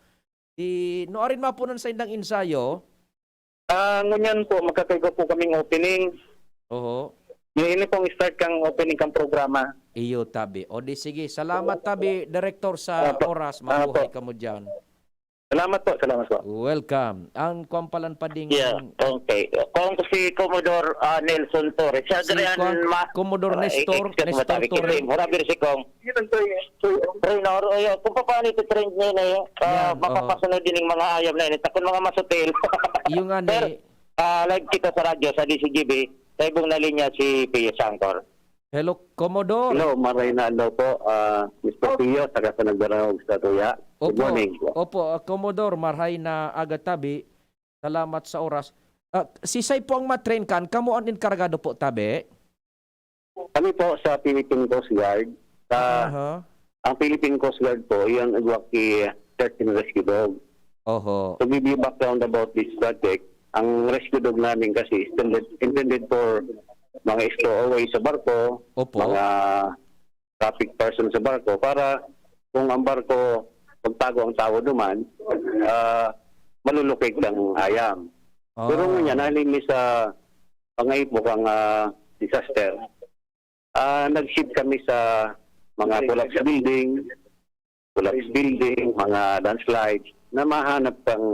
Di, no, arin mapunan sa indang ensayo? Ah, ngunyan po, magkakaigwa po kaming opening. Oho. Yung ini pong start kang opening kang programa. Iyo, tabi. O di sige, salamat tabi, Direktor, sa Opo. oras. Mabuhay Opo. kamo diyan. Salamat po, salamat po. Welcome. Ang kwan palan pa ding Yeah, okay. Kung si Commodore, ah, Nelson Torres, siya Si gari an Kwan, ma-, Commodore ah, Nestor, excuse mo, Nestor tabi, Torres. Kasi, murabir si Kong. Trainer, ay, kung paano ito train niya na yun, ah, Yan, oo. mapapasunod din yung mga ayam na yun. Takon mga masutil. Iyo nga Sir, ni ah, live kita sa radyo, sa D C G B. Sa ibong na linya si Pio Sangkor. Hello, Commodore. Hello, maray na adlaw po, ah, Mister Pio, taga sa Nagdarangog sa Tuya. Good Opo, morning po. opo, ah, Commodore, marhay na aga tabi. Salamat sa oras. Ah, sisay po ang matrain kan? Kamo ang enkargado po, tabi? Kami po sa Philippine Coast Guard. Sa, Aha. ang Philippine Coast Guard po, yung igwa ki search and rescue dog. Oho. To give you background about this project, ang rescue dog namin kasi is intended, intended for mga stowaway sa barko, Opo. mga traffic person sa barko, para kung ang barko, magtago ang tao duman, ah, malulukig ang ayam. Pero Ah. ngunyan, nahiling mi sa pangaipo kang, ah, disaster, ah, nag-shift kami sa mga collapse building, collapse building, mga landslides, na mahanap kang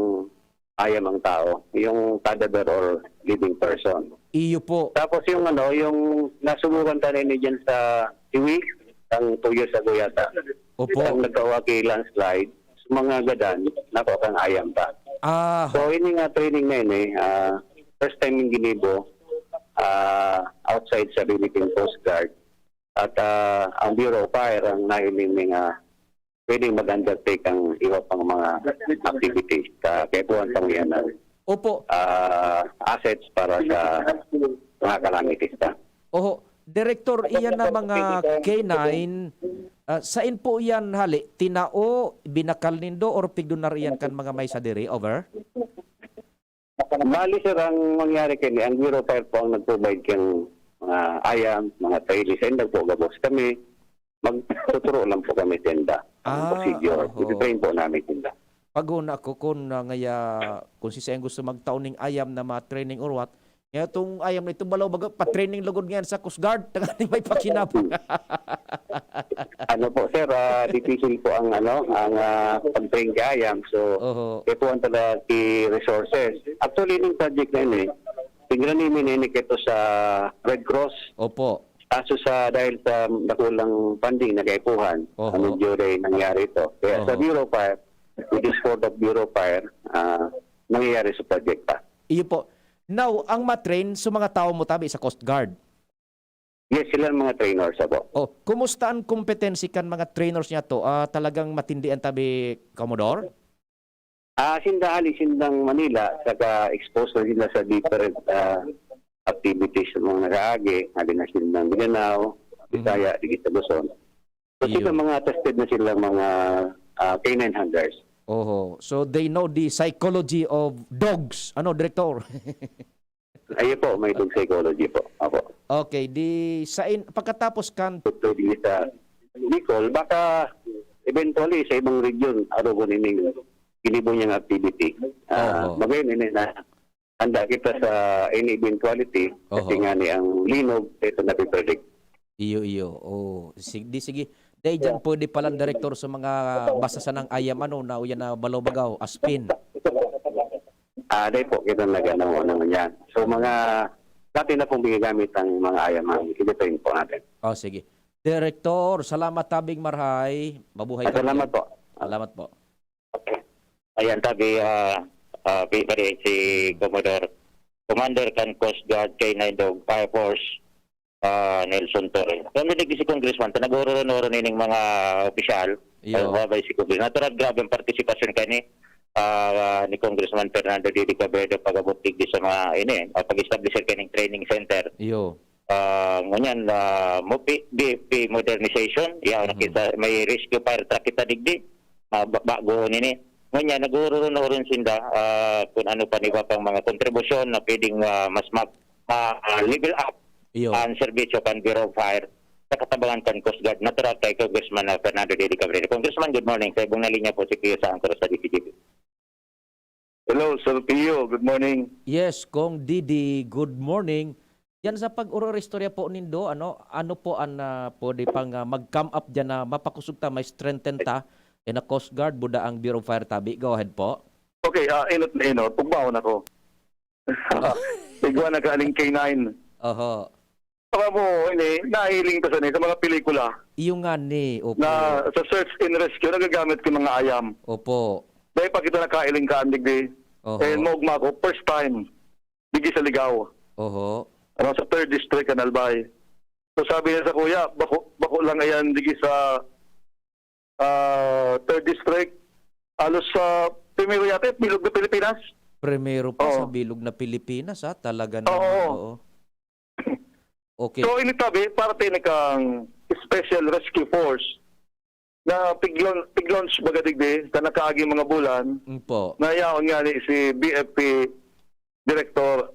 ayam ang tao, yung cadaver or living person. Iyo po. Tapos yung ano, yung nasubukan ta rin dyan sa Tiwi, ang two years ago yata. Opo. Ang nagkawaki landslide, sa mga gadan, nakuha kang ayam pa. Ah, So, ini nga training na yun eh, ah, first time yung ginibo, ah, outside sa Philippine Coast Guard. At, ah, ang Bureau of Fire ang nahiling nga pwedeng mag-undertake ang iba pang mga activities sa kaipuhan pang yan, Opo. ah, assets para sa mga calamities na. Oho. Director, iyan na mga K nine, ah, sain po iyan hali? Tinao, binakal nindo, or pigdonar iyan kan mga may sadiri? Over? Bali, sir, ang mangyari kini, ang Bureau of Fire po ang nag-provide kang mga ayam, mga trailer, sa inda po gabos kami. Magtuturo lang po kami sa inda. Ang Ah, procedure. oho. Ititrain po namin sa inda. Paghuna ko kun, ah, ngaya, kung si Seng gusto magtao ning ayam na ma-training or what, ngaya itong ayam na ito, balaw baga, pa-training lugod ngayon sa Coast Guard, tanganing may pakinabang. Ano po, sir, ah, difícil po ang, ano, ang, ah, pag-train kay ayam. So, Oho. kaipuhan talaga ki resources. Actually, yung project na yun eh, pinirani mi na yun ito sa Red Cross. Opo. Kaso sa, dahil sa nakulang funding na kaipuhan, Oho. ah, medyo rin nangyari ito. Kaya sa Oho. Bureau of Fire, with the support of Bureau of Fire, ah, nangyayari sa project pa. Iyo po. Now, ang ma-train sa mga tao mo tabi sa Coast Guard? Yes, sila ang mga trainers, apo. Oh, kumusta ang kompetensi kan mga trainers niya to? Ah, talagang matindi ang tabi, Commodore? Ah, sinda hali sindang Manila, saka expose na sila sa different, ah, activities sa mga nakaagi, hali na sindang Mindanao, Mhm. Bisaya, digi sa Luzon. So, Iyo. sila mga tested na sila mga, ah, K nine handlers. Oho. So, they know the psychology of dogs. Ano, Director? Ayun po, may dog psychology po. Apo. Okay, di sa in-, pagkatapos kan Pwede sa Bicol, baka eventually sa ibang region, arogon ining ginibo niyang activity. Ah, Oho. magayon ini na handa kita sa any eventuality, kasi Oho. nga ni ang linog, ito na pipredict. Iyo, iyo. Oh, sig-, di sige. Dai diyan pwede palan, Director, sa mga basta sanang ayam, ano, na uyan na balaw-bagaw, aspin. Ah, dai po, kita nag-ano, ano man yan. So, mga, dati na pong ginagamit ang mga ayam, ang i-define po natin. Oh, sige. Director, salamat tabing marhay. Mabuhay Ah, ka salamat dyan. po. Salamat po. Ayan, tabi, ah, ah, pi-, pare, si Commodore, Commander kan Coast Guard, K nine Dog, Fire Force, ah, Nelson Torres. Kami nagdi si Congressman, ta nag-ororo-noro nining mga opisyal, Iyo. ah, babay si Congressman. Natural, grabe ang partisipasyon kani, ah, ni Congressman Fernando D. Cabredo pag-abot digdi sa mga, ini, ah, pag-establisher kaning training center. Iyo. Ah, ngunyan, ah, mo-, pi-, pi-, pi-, modernization, ya, Mhm. nakita, may rescue fire truck kita digdi, ah, ba-, bago nini. Ngunyan, nag-uurun-urun sinda, ah, kung ano pa ni ba pang mga kontribusyon na pwedeng, ah, mas ma-, ma-, ah, level up Iyo. ang serbisyo kan Bureau of Fire sa katabangan kan Coast Guard, natural kay Congressman, ah, Fernando Dili Cabrera. Congressman, good morning. Sa ibong na linya po si Pio sa Angkor sa D P G P. Hello, Sir Pio. Good morning. Yes, Kong Didi, good morning. Yan sa pag-uro-istorya po nindo, ano, ano po ang, ah, pwede pang, ah, mag-come up diyan na mapakusog ta, may strengthen ta, in a Coast Guard, buda ang Bureau of Fire tabi. Go ahead po. Okay, ah, inot na inot. Pugbaon ako. Igwa na kaning K nine. Oho. Alam mo, ini, nahiling ko sa, sa mga pelikula Iyo nga ni, opo. na sa search and rescue, nagagamit yung mga ayam. Opo. Dahil pa kita nakailing ka, digdi. Oho. And maugma ko, first time, digi sa Ligao. Oho. Ano, sa third district, kan Albay. So sabi niya sa kuya, bako, bako lang ayan, digi sa ah, third district, halos sa primero yata, bilog na Pilipinas. Primero pa sa Oo. bilog na Pilipinas, ha? Talaga Oo. naman, oo. Okay. So, ini tabi, parte ni kang Special Rescue Force na pig-laun-, pig-launch baga digdi, sa nakaaging mga bulan, Mm po. na yaon nga ni si B F P Director,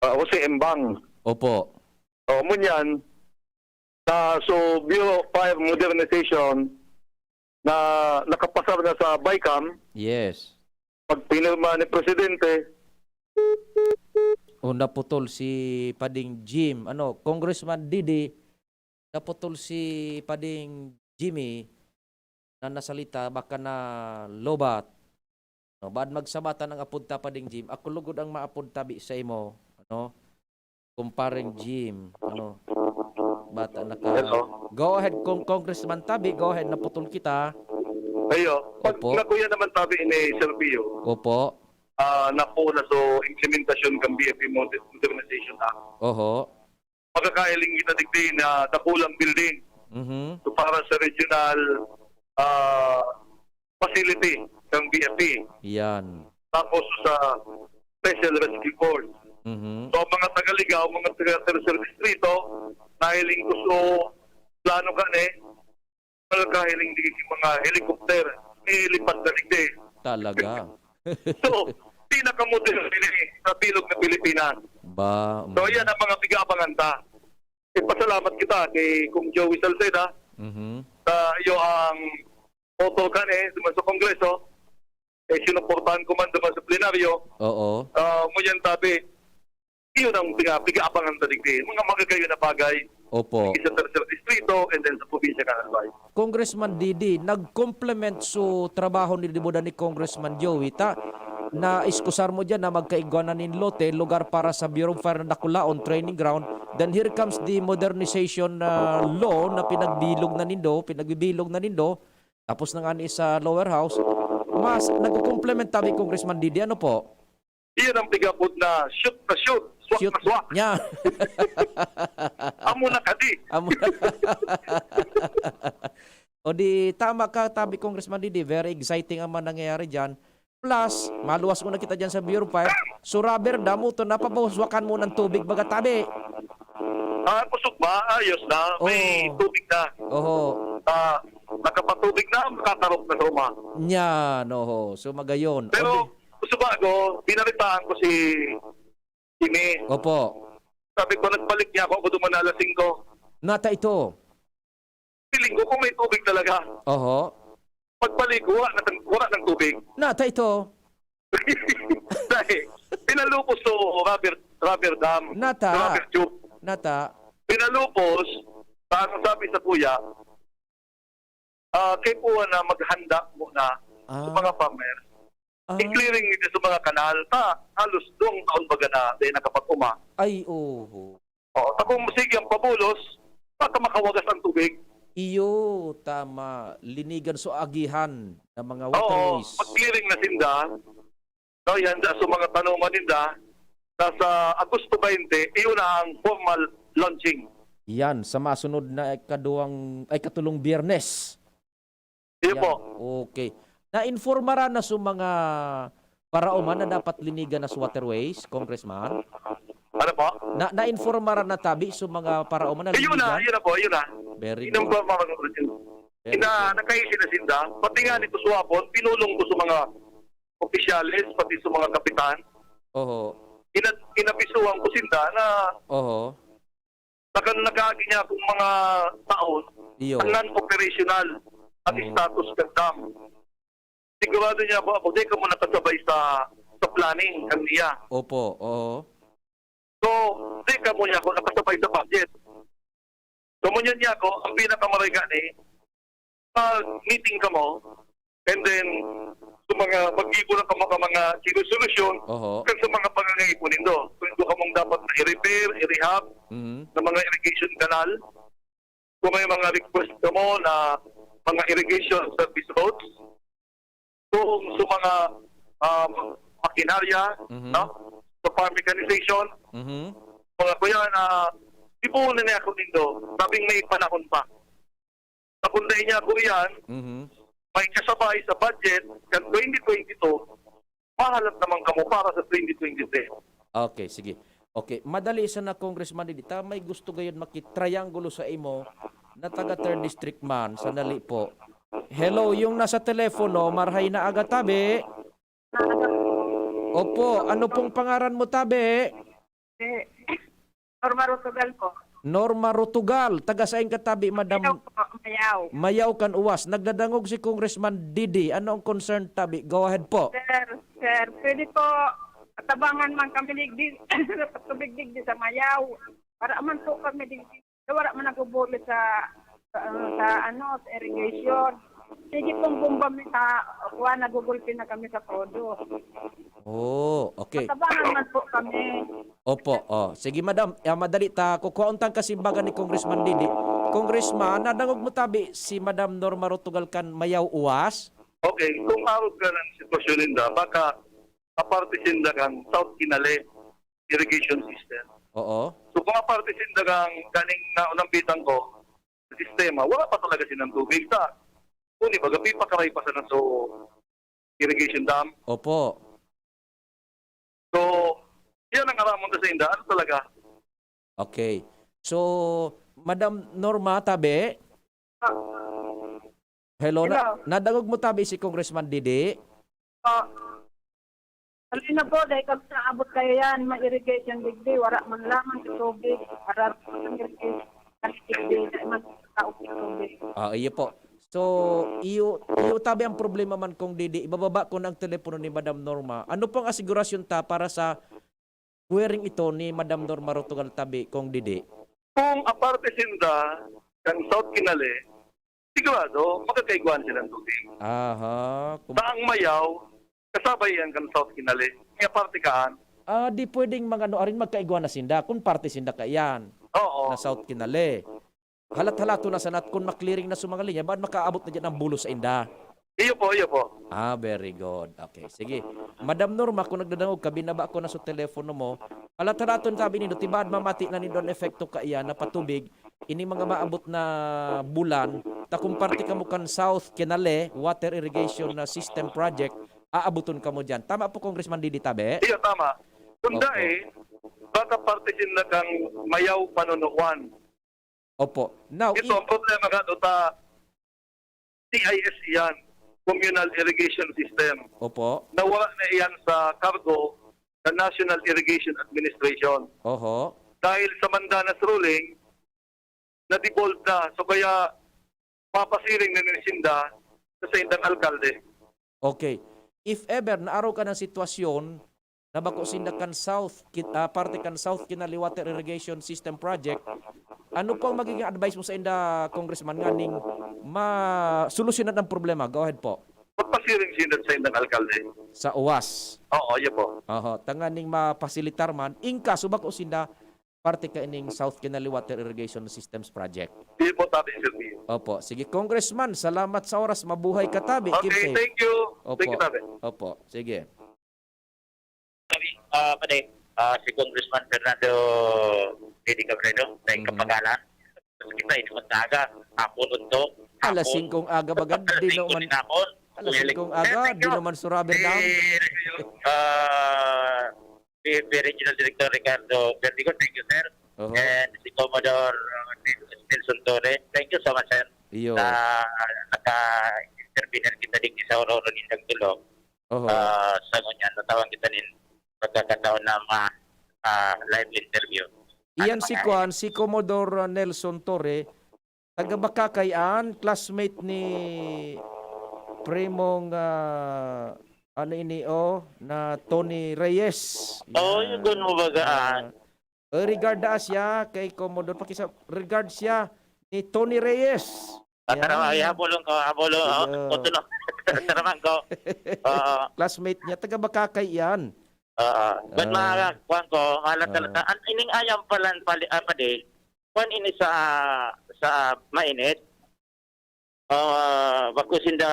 ah, Jose Embang. Opo. O, ngunyan, ah, so, Bureau of Fire Modernization, na nakapasar na sa BICAM, Yes. pag pinirma ni Presidente. O, naputol si Pading Jim. Ano, Congressman Didi, naputol si Pading Jimmy na nasalita, baka na lobat. No, baad magsabatan ang apod ta, Pading Jim. Ako lugod ang maapod tabi sa imo. Ano? Kumpareng Jim. Ano? Bata na ka. Hello. Go ahead, kung Congressman Tabi. Go ahead, naputol kita. Ayo, pag Opo. nakuya naman tabi ni Sir Pio, Opo. ah, napo na so implementasyon kan B F P Moder- Modernization Act. Oho. Magkakahiling kita digdi na dakulang building. Mhm. So, para sa regional ah, facility kan B F P. Yan. Tapos sa Special Rescue Force. Mhm. So, ang mga taga-Ligao, mga taga Tercer Distrito, nahiling ko so plano ka ni, magkakahiling digdi mga helicopter, nilipad na digdi. Talaga. So, pinakamodelo nila eh, sa bilog na Pilipinas. Ba. So, yan ang mga pig-aabangan ta. Ipasalamat kita kay Kung Joey Salceda Mhm. sa iyo ang motor kan eh, duman sa Kongreso. Eh, sinuportahan ko man duman sa plenaryo. Oo. Ah, ngunyan tabi, iyon ang piga, pig-aabangan ta digdi. Mga magagayon na bagay. Opo. Sa Tercer Distrito and then sa probinsya kan Albay. Congressman Didi, nag-complement so trabaho ni Dibuda ni Congressman Joey, ta na iskusar mo dyan na magkaigwa na nin lote, lugar para sa Bureau of Fire na dakulaon, training ground. Then here comes the modernization uh, law na pinagbilog na nindo, pinagbibilog na nindo. Tapos na nga ni sa lower house, mas nagko-complement tabi Congressman Didi. Ano po? Iyon ang pigapod na shoot na shoot, swak Shoot. na swak. Nya. Amo na kadi. Amo. O di, tama ka, tabi Congressman Didi. Very exciting ang mga nangyayari dyan. Plus, maluwas muna kita dyan sa Bureau of Fire. So, rubber dam, ito, napabuswakan mo ng tubig, baga tabi. Ah, kusog ba? Ayos na. May Oo. tubig na. Oho. Ah, nakapatubig na, makatarok na sa uma. Yan, oho. So, magayon. Pero, O di- gusto ba ako, binalitaan ko si Jimmy. Opo. Sabi ko, nagbalik niya ako, ako duman na alas singko. Nata ito. Feeling ko kung may tubig talaga. Oho. Pagbalik ko, wala, na, wala ng tubig. Nata ito. Dahil, pinalupos to rubber, rubber dam, Nata. rubber tube. Nata. Pinalupos, parang sabi sa kuya, ah, kay puwa na maghanda muna sa Ah. mga farmer. Ah. I-clearing nito sa mga kanal, ta halos duwang taon baga na, dahil nakapag-uma. Ay, oho. O, ta kung sige ang pabulos, baka makawagas ang tubig. Iyo, tama. Linigan so agihan ng mga Oo, waterways. mag-clearing na sinda. No, yan sa mga tanuman ninda. Nasa Agosto twenty, iyon na ang formal launching. Yan, sa masunod na ikaduwang, ay, katulong Biyernes. Iyo Yan. po. Okay. Nainformaran na sa mga paraoman na dapat linigan na sa waterways, Congressman? Ano po? Na nainformaran na tabi sa mga paraoman na Iyon na, linigan? iyon na po, iyon na. Very Iyon good. po, mga Congressman. Very Ina, good. nakaisi na sinda. Pati nga nito suwapon, pinulong ko sa mga opisyales, pati sa mga kapitan. Oho. Ina, inabisuhan ko sinda na Oho. nakan nagkaagi niya akong mga taon Iyo. ang non-operational at Oo. status kan dam. Sigurado niya ako, ako, di ka mo nakasabay sa, sa planning kan niya. Opo. Oho. So, di ka mo niya ako nakasabay sa budget. So, ngunyan niya ako, ang pinakamarega ni, mag-meeting ka mo, and then, sa mga, maggibo na ka mo ka mga solusyon, Oho. kan sa mga pangangaipo nindo. Kung ito ka mong dapat na i-repair, i-rehab, Mhm. ng mga irrigation canal, kung may mga request ka mo na mga irrigation service roads, kung sa mga um, makinarya, Mhm. no? Sa farm mechanization, Mhm. mga kuya na ibuon na niya ako nindo, sabing may panahon pa. Sa kung dahil niya ako iyan, Mhm. may kasabay sa budget kan twenty twenty-two, mahalat naman kamo para sa twenty twenty-three. Okay, sige. Okay, madali sana, Congressman Didi. Ta may gusto gayud maki-triangulo sa imo na taga third District man, sandali po. Hello, yung nasa telepono, marhay na aga tabi. Opo, ano pong pangaran mo tabi? Eh, Norma Rotogal po. Norma Rotugal, taga sain ka tabi, Madam? Mayaw po, Mayaw. Mayaw kan Uwas. Nagdadangog si Congressman Didi. Ano ang concern tabi? Go ahead po. Sir, sir, pwede po, atabangan man kami digdi, tubig digdi sa Mayaw. Para man po kami digdi. Wala man nagbubulo sa, sa, sa ano, sa irrigation. Sige pong bomba mi sa kuha, nagugulpi na kami sa todo. Oh, okay. Atabangan man po kami. Opo, oh. Sige, madam. Ah, madali ta. Kukuha unta ang kasimbagan ni Congressman Didi. Congressman, nadangog mo tabi si Madam Norma Rotugal kan Mayaw Uwas? Okay, kung arog ka ng sitwasyon ninda, baka aparte sinda kang South Kinale irrigation system. Oo. So kung aparte sinda kang ganing na unambitan ko, sistema, wala pa talaga silang tubig sa kung di baga, pipakaray pa sana so irrigation dam. Opo. So, yan ang aramon sa inda. Ano talaga? Okay. So, Madam Norma, tabi? Hello, na, Hello. Nadangog mo tabi si Congressman Didi? Po. Halina po, dahil kami naabot kayo yan, may irrigation digdi, wala man lamang sa tubig. Para sa irrigation, kasi digdi, dahil man sa tao sa tubig. Ah, iyo po. So, iyo, iyo tabi ang problema man, Cong Didi. Ibababa ko na ang telepono ni Madam Norma. Ano pong asigurasyon ta para sa hearing ito ni Madam Norma Rotugal tabi, Cong Didi? Kung aparte sinda kan South Kinale, sigurado, magkakaigwaan silang tubig. Aha. Kum- Sa ang Mayaw, kasabay yan kan South Kinale. Kaya parte kaan. Ah, di pwedeng mga ano, arin magkaigwa na sinda kung parte sinda kaiyan Oo. na South Kinale. Halat-halato na sanat kung makliring na sa mga linya, ba't makaabot na dyan ang bulos sa inda? Iyo po, iyo po. Ah, very good. Okay, sige. Madam Norma, kung nagdadangog ka, binaba ko na sa telepono mo. Halat-halato na sabi nindo, tibaad mamati na nindo ang epekto kaiyan na patubig. Ini mga maabot na bulan, ta kung parte kamo kan South Kinale Water Irrigation na System Project, aaboton kamo dyan. Tama po, Congressman Didi Tabe? Iyo, tama. Kung Opo. dai, baka parte sinda kang Mayaw panunuan. Opo. Now, Ito ang problema ka ta C I S iyan, Communal Irrigation System. Opo. Nawala na iyan sa cargo ng National Irrigation Administration. Oho. Dahil sa Mandanas ruling, na-devolve na. So kaya papasiring na ni sinda sa saindang alkalde. Okay. If ever naaraw ka ng sitwasyon na bako sinda kan South, kit, ah, parte kan South Kinale Water Irrigation System Project, ano po ang magiging advice mo sa inda, Congressman, nganing masolusyonan ang problema? Go ahead po. Magpasiring sinda sa saindang alkalde. Sa Uwas. Oo, yun po. Oho, tanganing mapasilitar man, in kaso bako sinda parte kaining South Kinale Water Irrigation Systems Project. Yun po, tabi, Sir Pio. Opo. Sige, Congressman, salamat sa oras. Mabuhay ka tabi. Keep Okay, safe. thank you. Opo. Thank you, tabi. Opo. Sige. Kami, ah, pwede, ah, si Congressman Fernando Didi Cabredo, sa Mhm. Kapagalan. Kita, ini mag-aga, hapon unto. Alas Hapon. singkong aga baga, Alas di singko naman, din hapon. alas Well, singkong sir, aga, thank di you. naman suraber Si, na. ah, si, si Regional Director Ricardo Verdigo, thank you, sir. Oho. And si Commodore, uh, Nel-, Nelson Torres, thank you so much, sir. Iyo. Na naka-intervene kita din sa Aurora Nindang Tulog. Oho. Ah, sa ngunyan, natawan kita nin pagkakataon na ma, ah, live interview. Iyan Ano si mga Kwan, si Commodore Nelson Torre, taga Bacacay an, classmate ni Primong, ah, ano ini, oh, na Tony Reyes. Oh, Yan. yun, mo baga, ah. Ah, eh, regard daa siya kay Commodore, pakisa, regard siya ni Tony Reyes. Ah, tara, Yan. ay, habulong ko, habulong, oh, Iyo. oh, tulo. Tara man ko. Oo. Classmate niya, taga Bacacay iyan. Oo. But Ah. mga kuwan ko, malat Ah. talaga. An ining ayam pala, pali, ah, padi, kuwan ini sa, sa mainit. Ah, bako sinda.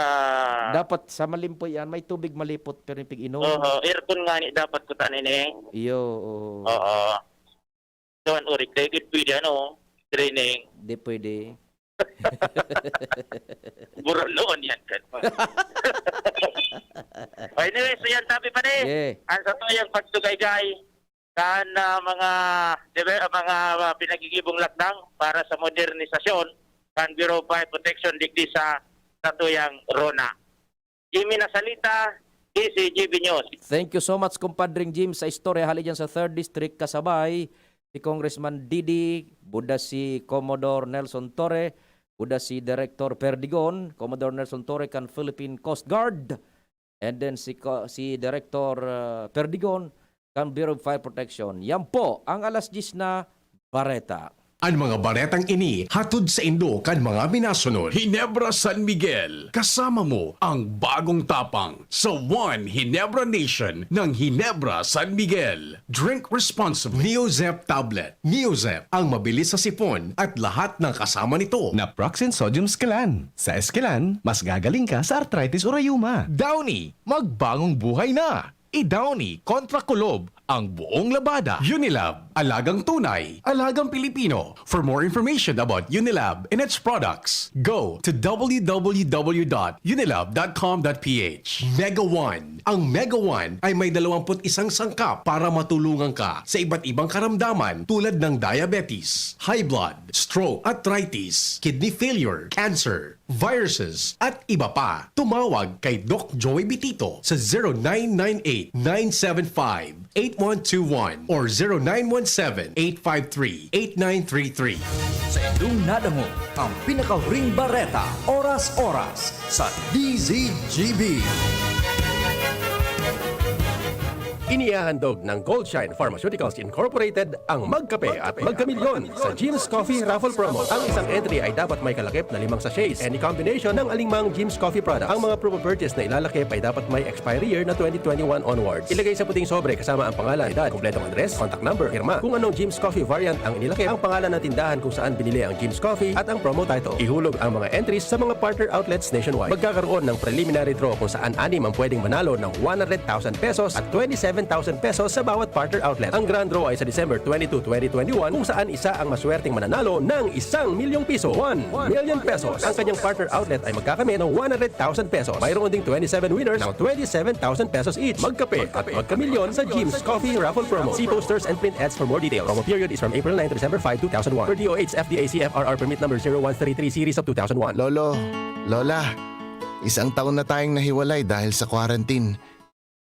Dapat sa malimpoy yan, may tubig malipot, pero yung pig-inom. Oo, aircon nga ni dapat ko tanin eh. Iyo, oo. Oo. So, an urik, dahil gid pwede, ano, training. Di pwede. Buron noon yan, kan. Oh, anyway, so yan, tabi pa rin. Yeah. Ang sa tuyang pagtugaygay, kan, ah, mga, debe-, mga, ah, pinagigibong lakdang para sa modernisasyon, kan Bureau of Fire Protection, digdi sa, sa tuyang Rona. Jimmy Nasalita, D C G B News. Thank you so much, Compadring Jim, sa istorya hali dyan sa third District, kasabay si Congressman Didi, buda si Commodore Nelson Torre, buda si Director Perdigon, Commodore Nelson Torre kan Philippine Coast Guard, and then si, ko- si Director uh, Perdigon kan Bureau of Fire Protection. Yan po ang alas diyes na bareta. An mga baretang ini hatod saindo kan mga minasunod: Ginebra San Miguel, kasama mo ang bagong tapang sa One Ginebra Nation ng Ginebra San Miguel. Drink responsibly. Neozep tablet. Neozep, ang mabilis sa sipon at lahat ng kasama nito. Naproxen Sodium Esquilan. Sa Esquilan, mas gagaling ka sa arthritis o rayuma. Downy, magbagong buhay na. I-Downy kontra kulob ang buong labada. Unilab, alagang tunay, alagang Pilipino. For more information about Unilab and its products, go to w w w dot unilab dot com dot p h. Mega One. Ang Mega One ay may dalawampu't isang sangkap para matulungan ka sa iba't ibang karamdaman, tulad ng diabetes, high blood, stroke, arthritis, kidney failure, cancer, viruses, at iba pa. Tumawag kay Doc Joey Bitito sa zero nine nine eight, nine seven five, eight one two one or zero nine one seven, eight five three, eight nine three three. Sa indong nadangog ang pinakahuring bareta, oras-oras, sa D Z G B. Inihahandog ng Goldshine Pharmaceuticals Incorporated ang Magkape at Magkamilyon sa Jim's Coffee Raffle Promo. Ang isang entry ay dapat may kalakip na limang sachets, any combination ng alingmang Jim's Coffee product. Ang mga promo purchase na ilalakip ay dapat may expiry year na twenty twenty-one onwards. Ilagay sa puting sobre kasama ang pangalan, edad, kompletong address, contact number, pirma. Kung anong Jim's Coffee variant ang inilakip, ang pangalan ng tindahan kung saan binili ang Jim's Coffee at ang promo title. Ihulog ang mga entries sa mga partner outlets nationwide. Magkakaroon ng preliminary draw kung saan anim ang pwedeng manalo ng one hundred thousand pesos at twenty-seven thousand pesos sa bawat partner outlet. Ang grand draw ay sa December twenty-two, twenty twenty-one, kung saan isa ang maswerteng mananalo ng isang milyong piso, one million pesos. Ang kanyang partner outlet ay magkakamit ng one hundred thousand pesos. Mayroon ding twenty-seven winners ng twenty-seven thousand pesos each. Magkape at magkamilyon sa Jim's Coffee Raffle Promo. See posters and print ads for more details. Promo period is from April nine to December five, two thousand one. Per D O H F D A C F R R permit number zero one three three series of two thousand one. Lolo, Lola, isang taon na tayong nahiwalay dahil sa quarantine.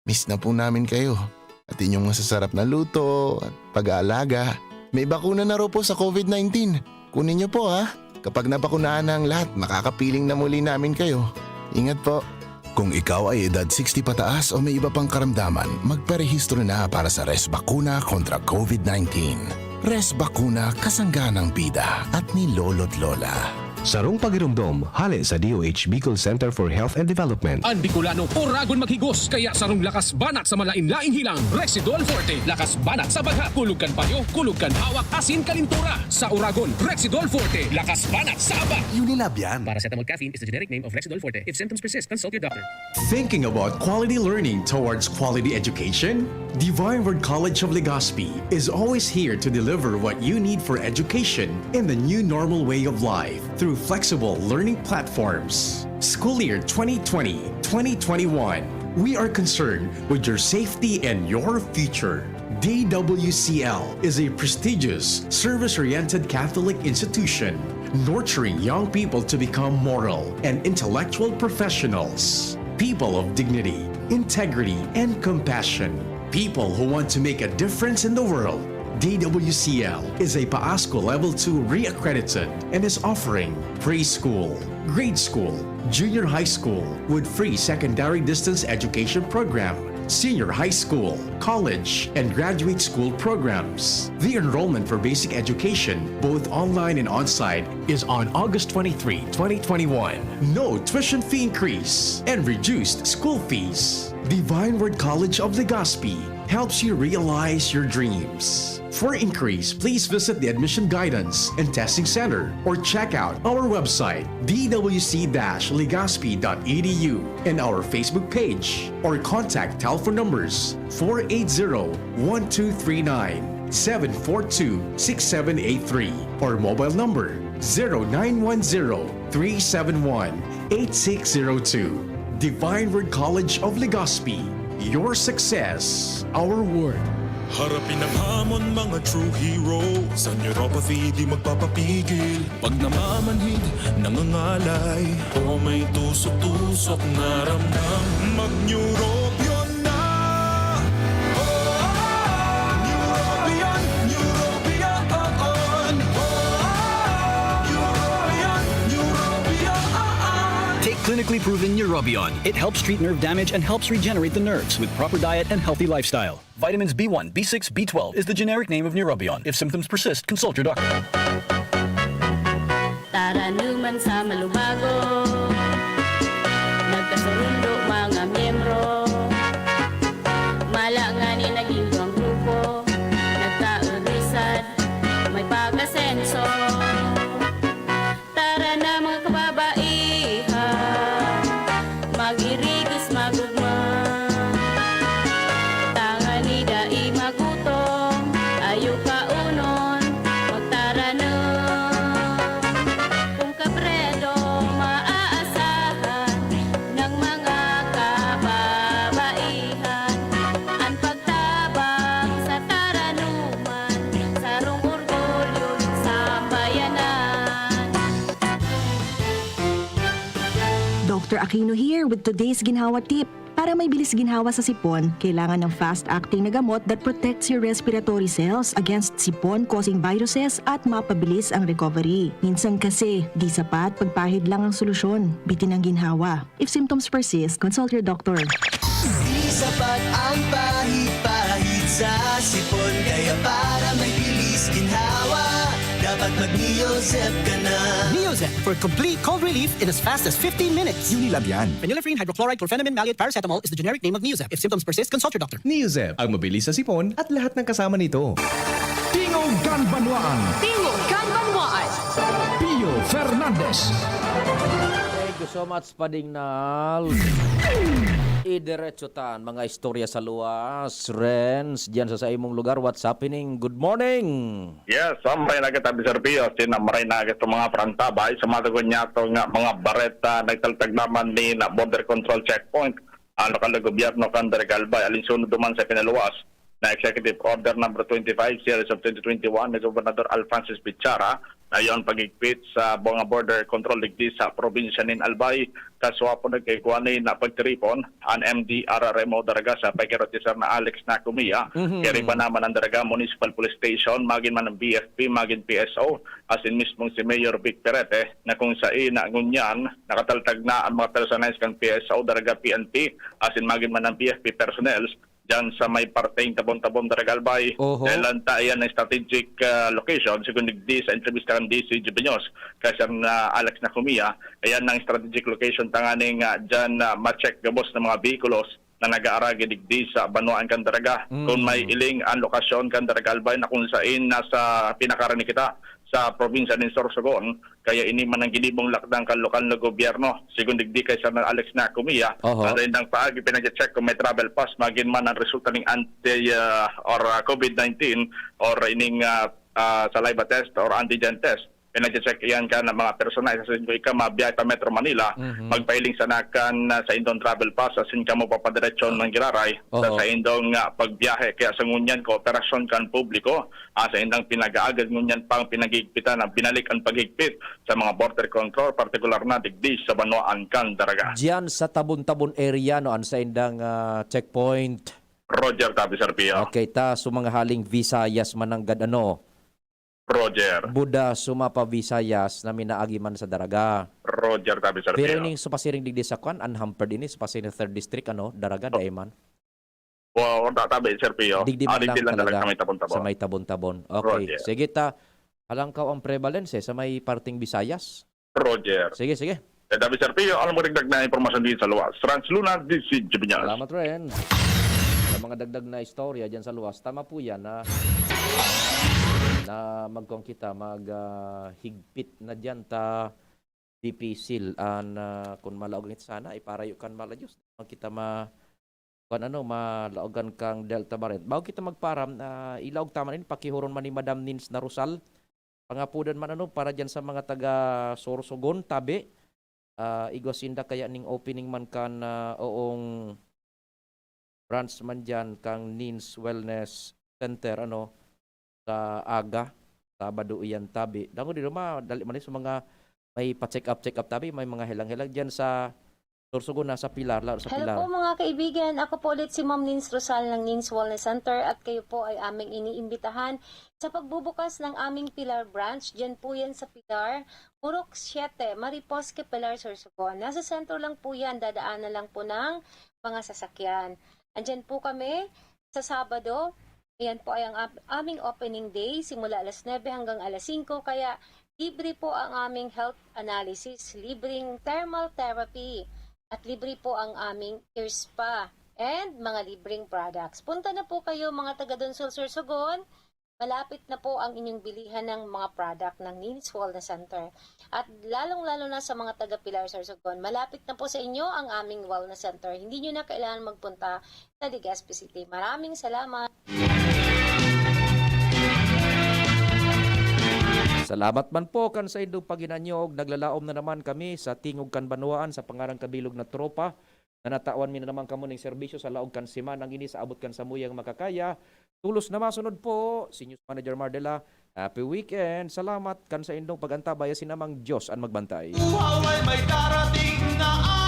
Miss na po namin kayo. At inyong masasarap na luto at pag-aalaga. May bakuna na raw po sa covid nineteen. Kunin niyo po, ha. Kapag nabakunahan na ang lahat, makakapiling na muli namin kayo. Ingat po. Kung ikaw ay edad sixty pataas o may iba pang karamdaman, magparehistro na para sa Res Bakuna kontra covid nineteen. Res Bakuna, kasangga ng bida at ni Lolo't Lola. Sarong pagiromdom, hale sa D O H Bicol Center for Health and Development. An Bicolano, oragon maghigos, kaya sarong lakas banat sa malain-laing hilang. Rexidol Forte, lakas banat sa bagha, kulog kan payo, kulog kan hawak, asin kalintura. Sa oragon, Rexidol Forte, lakas banat sa aba. Unilab yan. Paracetamol caffeine is the generic name of Rexidol Forte. If symptoms persist, consult your doctor. Thinking about quality learning towards quality education? Divine Word College of Legazpi is always here to deliver what you need for education in the new normal way of life through flexible learning platforms. School year twenty twenty, twenty twenty-one, we are concerned with your safety and your future. D W C L is a prestigious, service-oriented Catholic institution nurturing young people to become moral and intellectual professionals, people of dignity, integrity, and compassion, people who want to make a difference in the world. D W C L is a PAASCO Level two re-accredited and is offering preschool, grade school, junior high school with free secondary distance education program, senior high school, college, and graduate school programs. The enrollment for basic education, both online and on-site, is on August twenty-three, twenty twenty-one. No tuition fee increase and reduced school fees. Divine Word College of Legazpi helps you realize your dreams. For inquiries, please visit the Admission Guidance and Testing Center or check out our website, d w c dash legazpi dot e d u, and our Facebook page, or contact telephone numbers four eight zero, one two three nine, seven four two, six seven eight three, or mobile number zero nine one zero, three seven one, eight six zero two. Divine Word College of Legazpi, your success, our word. Harapin ang hamon, mga true hero. Sa neuropathy, di magpapapigil. Pag namamanhid, nangangalay, o may tusok-tusok na ramdam, mag-Neurobion na! Oh, Neurobion, Neurobion. Clinically proven Neurobion. It helps treat nerve damage and helps regenerate the nerves with proper diet and healthy lifestyle. Vitamins B one, B six, B twelve is the generic name of Neurobion. If symptoms persist, consult your doctor. Taranuman sa malubago, nagkasurundo mga miyembro. Mala ngani naging duwang grupo, nagkaubisan, may pag-asenso. Tara na mga kababaihan, mag-irigos magugma. Tangani dai magutom, ayo kaunon, magtaranom. Kung kabredo maaasahan ng mga kababaihan, ang pagtabang sa taranuman, sarong orgulyo ng sambayanan. Doctor Aquino here with today's Ginhawa Tip. Para may bilis ginhawa sa sipon, kailangan ng fast-acting na gamot that protects your respiratory cells against sipon-causing viruses at mapabilis ang recovery. Minsan kasi, di sapat pagpahid lang ang solusyon. Bitin ang ginhawa. If symptoms persist, consult your doctor. Di sapat ang pahid-pahid sa sipon. Kaya para may bilis ginhawa, dapat mag-Neozep ka na. Neozep for complete cold relief in as fast as fifteen minutes. Unilab yan. Phenylephrine hydrochloride chlorphenamine maleate paracetamol is the generic name of Neozep. If symptoms persist, consult your doctor. Neozep, ang mabilis sa sipon at lahat ng kasama nito. Tingog kan Banwaan. Tingog kan Banwaan. Pio Fernandez. Thank you so much, Pading Nal. Idiretso tan mga istorya sa luwas. Renz, diyan sa, sa imong lugar, what's happening? Good morning! Yes, sambay na kita, Mister Pio. Sinambay na kita mga parantabay. Sa matugon niya to nga mga bareta, nagtaltag naman ni na border control checkpoint ang lokal na gobyerno kan Daraga Albay, alinsunod duman sa pinaluwas na Executive Order number twenty-five series of twenty twenty-one ni Gobernador Alphonsus Bichara, na yon paghigpit sa mga border control digdi sa probinsya nin Albay. Kaswa po nagkaigwa ni na pagtiripon an M D R R M O Daraga sa Pagkero Officer na Alex Nakumia. Kaya riba naman ang Daraga Municipal Police Station, magin man ang B F P, magin P S O, asin mismong si Mayor Vic Perete, na kung sain na ngunyan nakataltag na ang mga personahes kan P S O Daraga P N P, asin magin man ang B F P personnel diyan sa may parteng Tabon-Tabon, Daraga Albay. Oho. Dahil lang ta iyan ang strategic ah, location, sigon digdi sa entrevista kan D C Jubinos, kay Sir na Alex Nakumia, ayan ang strategic location tanganing uh, diyan uh, ma-check gabos ng mga vehikulos na nag-aaragi digdi sa banwaan kan Daraga. Kung may iling ang lokasyon kan Daraga Albay na kung sain nasa pinakaran kita sa probinsya ng Sorsogon, kaya ini man ang ginibong lakdang kan lokal na gobyerno. Sigon digdi kay Sir Alex Nakumia, Oho. Sa indang paagi, pinag-check kung may travel pass, magin man ang resulta ning anti ah, or ah, COVID nineteen or ining ah, ah, saliva test or antigen test. Pinag-check iyan ka ng mga personahe sa sindong ika mabiyahe pa Metro Manila, magpahiling sana kan ah, sa indong travel pass, asin ka mo papadiretsyon ng Giraray, sa, Oho. sa indong ah, pagbiyahe. Kaya sa ngunyan, kooperasyon kan publiko, ah, sa indang pinag-aagad ngunyan pang pinagigpitan na binalik ang paghigpit sa mga border control, partikular na digdi sa banwaan kan Daraga. Diyan sa Tabon-Tabon area, no, ang saindang ah, checkpoint. Roger, Tabi Sir Pio. Okay, ta, so mga haling Visayas, mananggad, ano, Roger. Buda, Suma pa Visayas, na minaagi man sa Daraga. Roger, Tabi Sir Pero Pio. Ining supasiring digdi sa kwan, unhampered ini, supasiring third district, ano, Daraga, dai man. Wow, ta- Tabi Sir Pio. Digdi Ah, man lang digdi lang talaga talaga sa may Tabon-Tabon. Sa may Tabon-Tabon. Okay, Roger. Sige ta, halangkaw ang prevalence eh, sa may parting Visayas. Roger. Sige, sige. Eh, Tabi Sir Pio, alam mo, dagdag na impormasyon din sa luwas. Trans Luna, D C Jubinas. Salamat, Ren. Sa mga dagdag na istorya dyan sa luwas, tama po yan na, na magkuhan kita, mag ah, higpit na dyan ta dipisil. An ah, kun malaog ngit sana, iparayo kan mala Diyos. Magkita ma, kun ano, malaogan kang Delta variant. Bago kita magparam, ah, ilaog ta man ini, pakihuron man ni Madam Nins na Rosal. Pangapudan man ano, para dyan sa mga taga Sorsogon, tabi. Ah, igwa sinda kaya ning opening man kan ah, oong branch man dyan kang Nins Wellness Center, ano, sa aga, Sabado iyan, tabi. Dango dito, madali man sa mga may pa-check up, check up, tabi, may mga helang-helang dyan sa Sorsogon, nasa Pilar, lalo sa Hello Pilar. Po, mga kaibigan. Ako po ulit si Ma'am Nins Rosal ng Nins Wellness Center at kayo po ay aming iniimbitahan sa pagbubukas ng aming Pilar branch. Diyan po yan sa Pilar, Purok siete, Mariposque, Pilar, Sorsogon. Nasa sentro lang po yan. Dadaanan lang po ng mga sasakyan. Andyan po kami sa Sabado. Ayan po ay ang am- aming opening day simula alas nuebe hanggang alas singko. Kaya libre po ang aming health analysis, libreng thermal therapy, at libre po ang aming ear spa and mga libreng products. Punta na po kayo, mga taga Donsol, Sorsogon. Malapit na po ang inyong bilihan ng mga product ng Nins Wellness Center. At lalong-lalo na sa mga taga Pilar, Sorsogon, malapit na po sa inyo ang aming Wellness Center. Hindi nyo na kailangan magpunta sa Legazpi City. Maraming salamat. Salamat man po kan saindong paghinanyog. Naglalaom na naman kami sa tingog kan banwaan sa pangarang kabilog na tropa na natawan mi na naman kamo ning serbisyo sa laog kan semanang ini sa abot kan samuyang makakaya. Tulos na masunod po, si News Manager Mardela. Happy weekend. Salamat kan saindong pag-antabay, asin namang Diyos an magbantay. Buhay may darating na